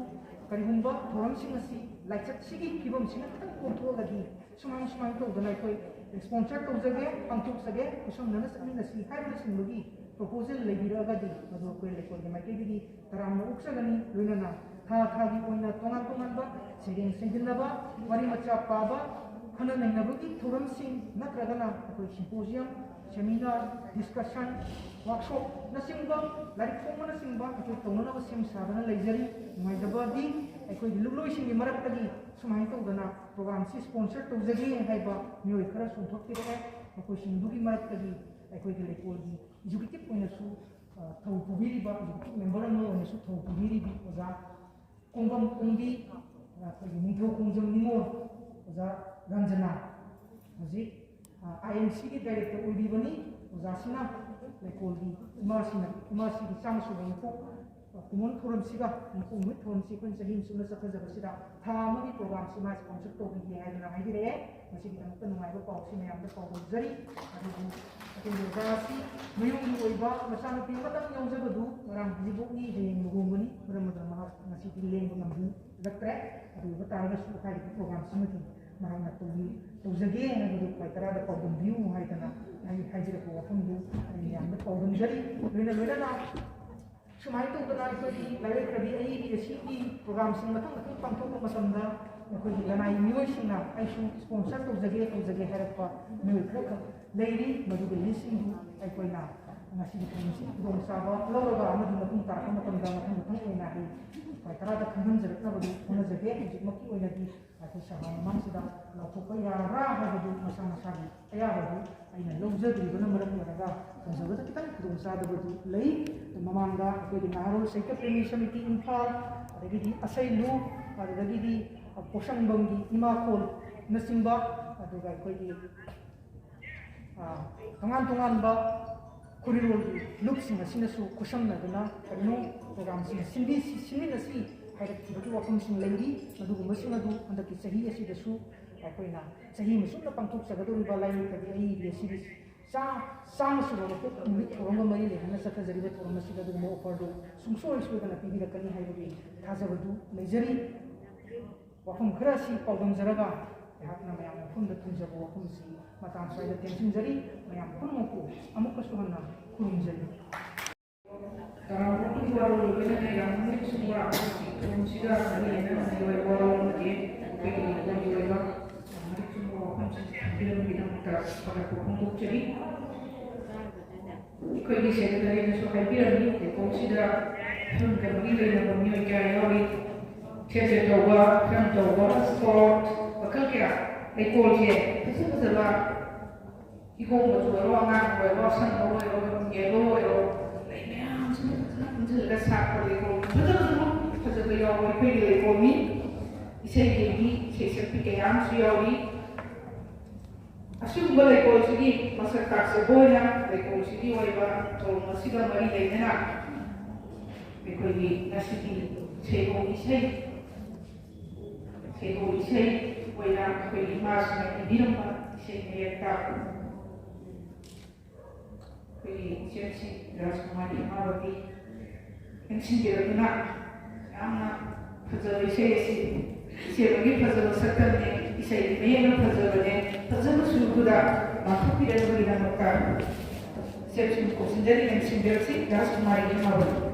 ꯀꯔꯤꯒꯨꯝꯕ ꯊꯧꯔꯝꯁꯤꯡ ꯑꯁꯤ ꯂꯥꯏꯆꯠꯁꯤꯒꯤ ꯐꯤꯕꯝꯁꯤꯅ ꯈꯤꯇꯪ ꯀꯣꯝꯊꯣꯛꯑꯒꯗꯤ ꯁꯨꯃꯥꯏ ꯁꯨꯃꯥꯏꯅ ꯇꯧꯗꯅ ꯑꯩꯈꯣꯏ ꯁ꯭ꯄꯣꯟꯁꯔ ꯇꯧꯖꯒꯦ, ꯄꯥꯡꯊꯣꯛꯆꯒꯦ, ꯈꯨꯠꯁꯝꯅꯅ ꯆꯠꯃꯤꯟꯅꯁꯤ ꯍꯥꯏꯕꯅꯆꯤꯡꯕꯒꯤ ꯄ꯭ꯔꯣꯄꯣꯖꯦꯜ ꯂꯩꯕꯤꯔꯛꯑꯒꯗꯤ ꯃꯗꯨ ꯑꯩꯈꯣꯏ ꯂꯩꯀꯣꯜꯒꯤ ꯃꯥꯏꯀꯩꯗꯒꯤ ꯇꯔꯥꯝꯅ ꯑꯣꯛꯆꯒꯅꯤ꯫ ꯂꯣꯏꯅꯅ ꯊꯥ ꯊꯥꯒꯤ ꯑꯣꯏꯅ ꯇꯣꯉꯥꯟ ꯇꯣꯉꯥꯟꯕ ꯁꯩꯔꯦꯡ ꯁꯩꯗꯟꯅꯕ, ꯋꯥꯔꯤ ꯃꯆꯥ ꯄꯥꯕ, ꯈꯟꯅ ꯅꯩꯅꯕꯒꯤ ꯊꯧꯔꯝꯁꯤꯡ ꯅꯠꯇ꯭ꯔꯒꯅ ꯑꯩꯈꯣꯏ ꯁꯤꯝꯄꯣꯖꯤꯌꯝ, ꯁꯦꯃꯤꯅꯥꯔ, ꯗꯤꯁꯀꯁꯟ, ꯋꯥꯔꯛꯁꯣꯞꯅꯆꯤꯡꯕ, ꯂꯥꯏꯔꯤꯛ ꯐꯣꯡꯕꯅꯆꯤꯡꯕ ꯑꯩꯈꯣꯏ ꯇꯧꯅꯅꯕ ꯁꯦꯝ ꯁꯥꯗꯨꯅ ꯂꯩꯖꯔꯤ꯫ ꯅꯨꯡꯉꯥꯏꯖꯕꯗꯤ ꯑꯩꯈꯣꯏꯒꯤ ꯂꯨꯞꯂꯣꯏꯁꯤꯡꯒꯤ ꯃꯔꯛꯇꯒꯤ ꯁꯨꯃꯥꯏꯅ ꯇꯧꯗꯅ ꯄ꯭ꯔꯣꯒ꯭ꯔꯥꯝꯁꯤ ꯁ꯭ꯄꯣꯟꯁꯔ ꯇꯧꯖꯒꯦ ꯍꯥꯏꯕ ꯃꯤꯑꯣꯏ ꯈꯔ ꯆꯣꯡꯊꯣꯛꯄꯤꯔꯛꯑꯦ꯫ ꯃꯈꯣꯏꯁꯤꯡꯗꯨꯒꯤ ꯃꯔꯛꯇꯒꯤ ꯑꯩꯈꯣꯏꯒꯤ ꯂꯩꯀꯣꯜꯒꯤ ꯑꯦꯛꯖꯤꯀ꯭ꯌꯨꯇꯤꯚ ꯑꯣꯏꯅꯁꯨ, ꯑ, ꯊꯧ ꯄꯨꯕꯤꯔꯤꯕ, ꯑꯦꯛꯖꯤꯀ꯭ꯌꯨꯇꯤꯚ ꯃꯦꯝꯕꯔ ꯑꯃ ꯑꯣꯏꯅꯁꯨ ꯊꯧ ꯄꯨꯕꯤꯔꯤꯕꯤ ꯑꯣꯖꯥ ꯀꯣꯡꯕꯝ ꯀꯣꯡꯕꯤ, ꯑ, ꯑꯩꯈꯣꯏꯒꯤ ꯅꯤꯡꯊꯧ ꯈꯣꯡꯖꯝ ꯅꯤꯉꯣꯜ ꯑꯣꯖꯥ ꯔꯟꯖꯅꯥ ꯍꯧꯖꯤꯛ, ꯑ, ꯑꯥꯏ ꯑꯦꯟ ꯁꯤꯒꯤ ꯗꯥꯏꯔꯦꯛꯇꯔ ꯑꯣꯏꯕꯤꯕꯅꯤ꯫ ꯑꯣꯖꯥꯁꯤꯅ ꯂꯩꯀꯣꯜꯒꯤ ꯏꯃꯥꯁꯤꯅ, ꯏꯃꯥꯁꯤꯒꯤ ꯆꯥꯝꯃ ꯁꯨꯕ ꯃꯄꯣꯛ ꯀꯨꯝꯑꯣꯟ ꯊꯧꯔꯝꯁꯤꯒ ꯃꯈꯣꯡ ꯅꯨꯃꯤꯠ ꯊꯧꯔꯝꯁꯤ ꯑꯩꯈꯣꯏꯅ ꯆꯍꯤ ꯑꯃ ꯁꯨꯞꯅ ꯆꯠꯊꯖꯕꯁꯤꯗ ꯊꯥ ꯑꯃꯒꯤ ꯄ꯭ꯔꯣꯒ꯭ꯔꯥꯝꯁꯤ ꯃꯥ ꯁ꯭ꯄꯣꯟꯁꯔ ꯇꯧꯕꯤꯒꯦ ꯍꯥꯏꯗꯅ ꯍꯥꯏꯕꯤꯔꯛꯑꯦ꯫ ꯃꯁꯤꯒꯤꯗꯃꯛꯇ ꯅꯨꯡꯉꯥꯏꯕ ꯄꯥꯎꯁꯤ ꯃꯌꯥꯝꯗ ꯄꯥꯎꯗꯝꯖꯔꯤ꯫ ꯑꯗꯨꯕꯨ ꯑꯩꯈꯣꯏꯒꯤ ꯑꯣꯖꯥ ꯑꯁꯤ ꯃꯌꯨꯝꯒꯤ ꯑꯣꯏꯕ ꯃꯆꯥꯅꯨꯄꯤ ꯑꯃꯇꯪ ꯌꯥꯎꯖꯕꯗꯨ ꯉꯔꯥꯡ ꯍꯧꯖꯤꯛꯐꯥꯎꯅꯤ, ꯍꯌꯦꯡ ꯂꯨꯍꯣꯡꯒꯅꯤ, ꯃꯔꯝ ꯑꯗꯨꯅ ꯃꯍꯥꯛ ꯉꯁꯤꯗꯤ ꯂꯦꯡꯕ ꯉꯝꯕꯤꯔꯛꯇ꯭ꯔꯦ꯫ ꯑꯗꯨ ꯑꯣꯏꯕ ꯇꯥꯔꯒꯁꯨ ꯍꯥꯏꯔꯤꯕ ꯄ꯭ꯔꯣꯒ꯭ꯔꯥꯝꯁꯤꯃꯗꯤ ꯃꯍꯥꯛꯅ ꯇꯧꯕꯤ-, ꯇꯧꯖꯒꯦ ꯍꯥꯏꯕꯗꯨ ꯈ꯭ꯋꯥꯏ ꯇꯔꯥꯗ ꯄꯥꯎꯗꯝꯕꯤꯌꯨ ꯍꯥꯏꯗꯅ ꯑꯩ ꯍꯥꯏꯖꯔꯛꯄ ꯋꯥꯐꯝꯗꯨ ꯑꯩ ꯃꯌꯥꯝꯗ ꯄꯥꯎꯗꯝꯖꯔꯤ꯫ ꯂꯣꯏꯅ ꯂꯣꯏꯅꯅ ꯁꯨꯃꯥꯏꯅ ꯇꯧꯗꯅ ꯑꯩꯈꯣꯏꯒꯤ ꯂꯥꯏꯔꯩꯈ꯭ꯔꯕꯤ ꯑꯏꯕꯤ ꯑꯁꯤꯒꯤ ꯄ꯭ꯔꯣꯒ꯭ꯔꯥꯝꯁꯤꯡ ꯃꯊꯪ ꯃꯊꯪ ꯄꯥꯡꯊꯣꯛꯄ ꯃꯇꯝꯗ ꯑꯩꯈꯣꯏꯒꯤ ꯂꯅꯥꯏ ꯃꯤꯑꯣꯏꯁꯤꯡꯅ ꯑꯩꯁꯨ ꯁ꯭ꯄꯣꯟꯁꯔ ꯇꯧꯖꯒꯦ, ꯇꯧꯖꯒꯦ ꯍꯥꯏꯔꯛꯄ ꯃꯤꯑꯣꯏ ꯈꯔꯈꯛ ꯂꯩꯔꯤ꯫ ꯃꯗꯨꯒꯤ ꯂꯤꯁꯁꯤꯡꯗꯨ ꯑꯩꯈꯣꯏꯅ ꯉꯁꯤꯒꯤ ꯊꯧꯔꯝꯁꯤꯒꯤ ꯈꯨꯗꯣꯡꯆꯥꯕ ꯂꯧꯔꯒ ꯑꯃꯗꯤ ꯃꯇꯨꯡ ꯇꯥꯔꯛꯄ ꯃꯇꯝꯗ ꯃꯊꯪ ꯃꯊꯪ ꯑꯣꯏꯅ ꯑꯩ ꯈ꯭ꯋꯥꯏ ꯇꯔꯥꯗ ꯈꯪꯍꯟꯖꯔꯛꯅꯕꯗꯨ ꯍꯣꯠꯅꯖꯒꯦ꯫ ꯍꯧꯖꯤꯛꯃꯛꯀꯤ ꯑꯣꯏꯅꯗꯤ ꯑꯩꯈꯣꯏ ꯁꯚꯥ ꯃꯃꯥꯡꯁꯤꯗ ꯂꯥꯎꯊꯣꯛꯄ ꯌꯥꯔꯕ꯭ꯔꯥ ꯍꯥꯏꯕꯗꯨ ꯃꯁꯥ ꯃꯁꯥꯒꯤ ꯑꯌꯥꯕꯗꯨ ꯑꯩꯅ ꯂꯧꯖꯗ꯭ꯔꯤꯕꯅ ꯃꯔꯝ ꯑꯣꯏꯔꯒ ꯊꯝꯖꯕꯗ ꯈꯤꯇꯪ ꯈꯨꯗꯣꯡꯆꯥꯗꯕꯗꯨ ꯂꯩ꯫ ꯃꯃꯥꯡꯗ ꯑꯩꯈꯣꯏꯒꯤ ꯅꯍꯥꯔꯣꯜ ꯁꯥꯍꯤꯇ꯭ꯌ ꯄ꯭ꯔꯦꯃꯤ ꯁꯃꯤꯇꯤ ꯏꯝꯐꯥꯜ, ꯑꯗꯒꯤꯗꯤ ꯑꯁꯩꯂꯨ, ꯑꯗꯨꯗꯒꯤꯗꯤ ꯄꯣꯁꯪꯕꯝꯒꯤ ꯏꯃꯥꯈꯣꯜꯅꯆꯤꯡꯕ, ꯑꯗꯨꯒ ꯑꯩꯈꯣꯏꯒꯤ, ꯑ, ꯇꯣꯉꯥꯟ ꯇꯣꯉꯥꯟꯕ ꯈꯨꯔꯤꯔꯣꯜꯒꯤ ꯂꯨꯞꯁꯤꯡ ꯑꯁꯤꯅꯁꯨ ꯈꯨꯠꯁꯝꯅꯗꯨꯅ ꯀꯔꯤꯅꯣ ꯄ꯭ꯔꯣꯒ꯭ꯔꯥꯝꯁꯤꯡ ꯁꯤꯟꯕꯤ-, ꯁꯤꯟꯃꯤꯟꯅꯁꯤ ꯍꯥꯏꯔꯛꯈꯤꯕꯒꯤ ꯋꯥꯐꯝꯁꯤꯡ ꯂꯩꯔꯤ꯫ ꯃꯗꯨꯒꯨꯝꯕꯁꯤꯡ ꯑꯗꯨ ꯍꯟꯗꯛꯀꯤ ꯆꯍꯤ ꯑꯁꯤꯗꯁꯨ ꯑꯩꯈꯣꯏꯅ ꯆꯍꯤ ꯑꯃ ꯁꯨꯞꯅ ꯄꯥꯡꯊꯣꯛꯆꯒꯗꯧꯔꯤꯕ ꯂꯥꯏꯔꯩꯈ꯭ꯔꯕꯤ ꯑꯏꯕꯤ ꯑꯁꯤꯒꯤ ꯆꯥ-, ꯆꯥꯝꯃ ꯁꯨꯕ ꯃꯄꯣꯛ ꯅꯨꯃꯤꯠ ꯊꯧꯔꯝꯒ ꯃꯔꯤ ꯂꯩꯅꯅ ꯆꯠꯊꯖꯔꯤꯕ ꯊꯧꯔꯝ ꯑꯁꯤꯗ ꯑꯗꯨꯒꯨꯝꯕ ꯑꯣꯐꯔꯗꯨ ꯁꯨꯡꯁꯣꯏ ꯁꯣꯏꯗꯅ ꯄꯤꯕꯤꯔꯛꯀꯅꯤ ꯍꯥꯏꯕꯒꯤ ꯊꯥꯖꯕꯗꯨ ꯂꯩꯖꯔꯤ꯫ ꯋꯥꯐꯝ ꯈꯔ ꯑꯁꯤ ꯄꯥꯎꯗꯝꯖꯔꯒ ꯑꯩꯍꯥꯛꯅ ꯃꯌꯥꯝ ꯃꯐꯝꯗ ꯊꯝꯖꯕ ꯋꯥꯐꯝ ꯑꯁꯤ ꯃꯇꯥꯡ ꯁ꯭ꯋꯥꯏꯗ ꯇꯦꯟꯁꯤꯟꯖꯔꯤ꯫ ꯃꯌꯥꯝ ꯄꯨꯝꯅꯃꯛꯄꯨ ꯑꯃꯨꯛꯀꯁꯨ ꯍꯟꯅ ꯈꯨꯔꯨꯝꯖꯔꯤ꯫ ꯇꯔꯥꯃꯉꯥꯒꯤ ꯋꯥꯔꯣꯜ ꯑꯣꯏꯕꯅ ꯃꯌꯥꯝ ꯃꯤꯑꯣꯏꯁꯤꯡꯕꯨ ꯊꯧꯔꯝꯁꯤꯗ ꯃꯔꯤ ꯂꯩꯅꯅ ꯍꯥꯏꯕ ꯋꯥꯔꯣꯜ ꯑꯃꯗꯤ ꯑꯩꯈꯣꯏꯒꯤ ꯂꯩꯀꯣꯜꯒꯤ ꯑꯣꯏꯕ ꯃꯔꯤꯛ ꯆꯨꯝꯕ ꯋꯥꯐꯝꯁꯤꯡ ꯊꯝꯕꯤꯔꯝꯕꯒꯤꯗꯃꯛꯇ ꯊꯥꯒꯠꯄ ꯐꯣꯡꯗꯣꯛꯆꯔꯤ꯫ ꯑꯩꯈꯣꯏꯒꯤ ꯁꯦꯀ꯭ꯔꯦꯇꯔꯤꯅꯁꯨ ꯍꯥꯏꯕꯤꯔꯝꯃꯤ, ꯂꯩꯀꯣꯜꯁꯤꯗ ꯐꯤꯂꯝꯒ ꯃꯔꯤ ꯂꯩꯅꯕ ꯃꯤꯑꯣꯏ ꯀꯌꯥ ꯌꯥꯎꯔꯤ꯫ ꯊꯤꯌꯦꯇꯔ ꯇꯧꯕ, ꯐꯤꯂꯝ ꯇꯧꯕ, ꯁ꯭ꯄꯣꯔꯠ, ꯃꯈꯜ ꯀꯌꯥ꯫ ꯂꯩꯀꯣꯜꯁꯦ ꯐꯖ ꯐꯖꯕ ꯏꯍꯣꯡ ꯃꯆꯨ ꯑꯣꯏꯔꯣ, ꯑꯉꯥꯡꯕ ꯑꯣꯏꯔꯣ, ꯑꯁꯪꯕ ꯑꯣꯏꯔꯣ, ꯌꯦꯜꯂꯣ ꯑꯣꯏꯔꯣ, ꯂꯩ ꯃꯌꯥꯝꯁꯤꯅ ꯐꯖꯅ ꯄꯨꯟꯁꯤꯜꯂꯒ ꯁꯥꯠꯄ ꯂꯩꯀꯣꯜ ꯐꯖꯕ, ꯐꯖꯕ ꯌꯥꯎꯕ ꯑꯩꯈꯣꯏꯒꯤ ꯂꯩꯀꯣꯜꯅꯤ꯫ ꯏꯁꯩꯒꯤ ꯃꯤ, ꯏꯁꯩ ꯁꯛꯄꯤ ꯀꯌꯥ ꯑꯃꯁꯨ ꯌꯥꯎꯔꯤ꯫ ꯑꯁꯤꯒꯨꯝꯕ ꯂꯩꯀꯣꯜꯁꯤꯒꯤ ꯃꯁꯛ ꯇꯥꯛꯆꯕ ꯑꯣꯏꯅ ꯂꯩꯀꯣꯜꯁꯤꯒꯤ ꯑꯣꯏꯕ ꯊꯧꯔꯝ ꯑꯁꯤꯒ ꯃꯔꯤ ꯂꯩꯅꯅ ꯑꯩꯈꯣꯏꯒꯤ ꯉꯁꯤꯒꯤ ꯁꯩꯍꯧ ꯏꯁꯩ, ꯁꯩꯍꯧ ꯏꯁꯩ ꯑꯣꯏꯅ ꯑꯩꯈꯣꯏꯒꯤ ꯏꯃꯥꯁꯤꯅ ꯏꯕꯤꯔꯝꯕ ꯏꯁꯩ ꯃꯌꯦꯛꯇ ꯑꯩꯈꯣꯏꯒꯤ ꯏꯆꯦꯝꯁꯤ ꯔꯥꯖꯀꯨꯃꯥꯔꯤ ꯏꯃꯥꯕꯇꯤ ꯂꯦꯡꯁꯤꯟꯕꯤꯔꯛꯇꯨꯅ ꯌꯥꯝꯅ ꯐꯖꯕ ꯏꯁꯩ ꯑꯁꯤ ꯏꯆꯦ ꯑꯃꯒꯤ ꯐꯖꯕ ꯁꯛꯇꯝꯅꯦ, ꯏꯁꯩꯒꯤ ꯃꯌꯦꯛꯅ ꯐꯖꯕꯅꯦ, ꯐꯖꯕ ꯁꯨꯔꯗꯨꯗ ꯄꯥꯡꯊꯣꯛꯄꯤꯔꯛꯄꯒꯤꯗꯃꯛꯇ ꯏꯆꯦꯝꯁꯤꯕꯨ ꯀꯧꯁꯤꯟꯖꯔꯤ, ꯂꯦꯡꯁꯤꯟꯕꯤꯔꯛꯁꯤ ꯔꯥꯖꯀꯨꯃꯥꯔꯤ ꯏꯃꯥꯕꯇꯤ꯫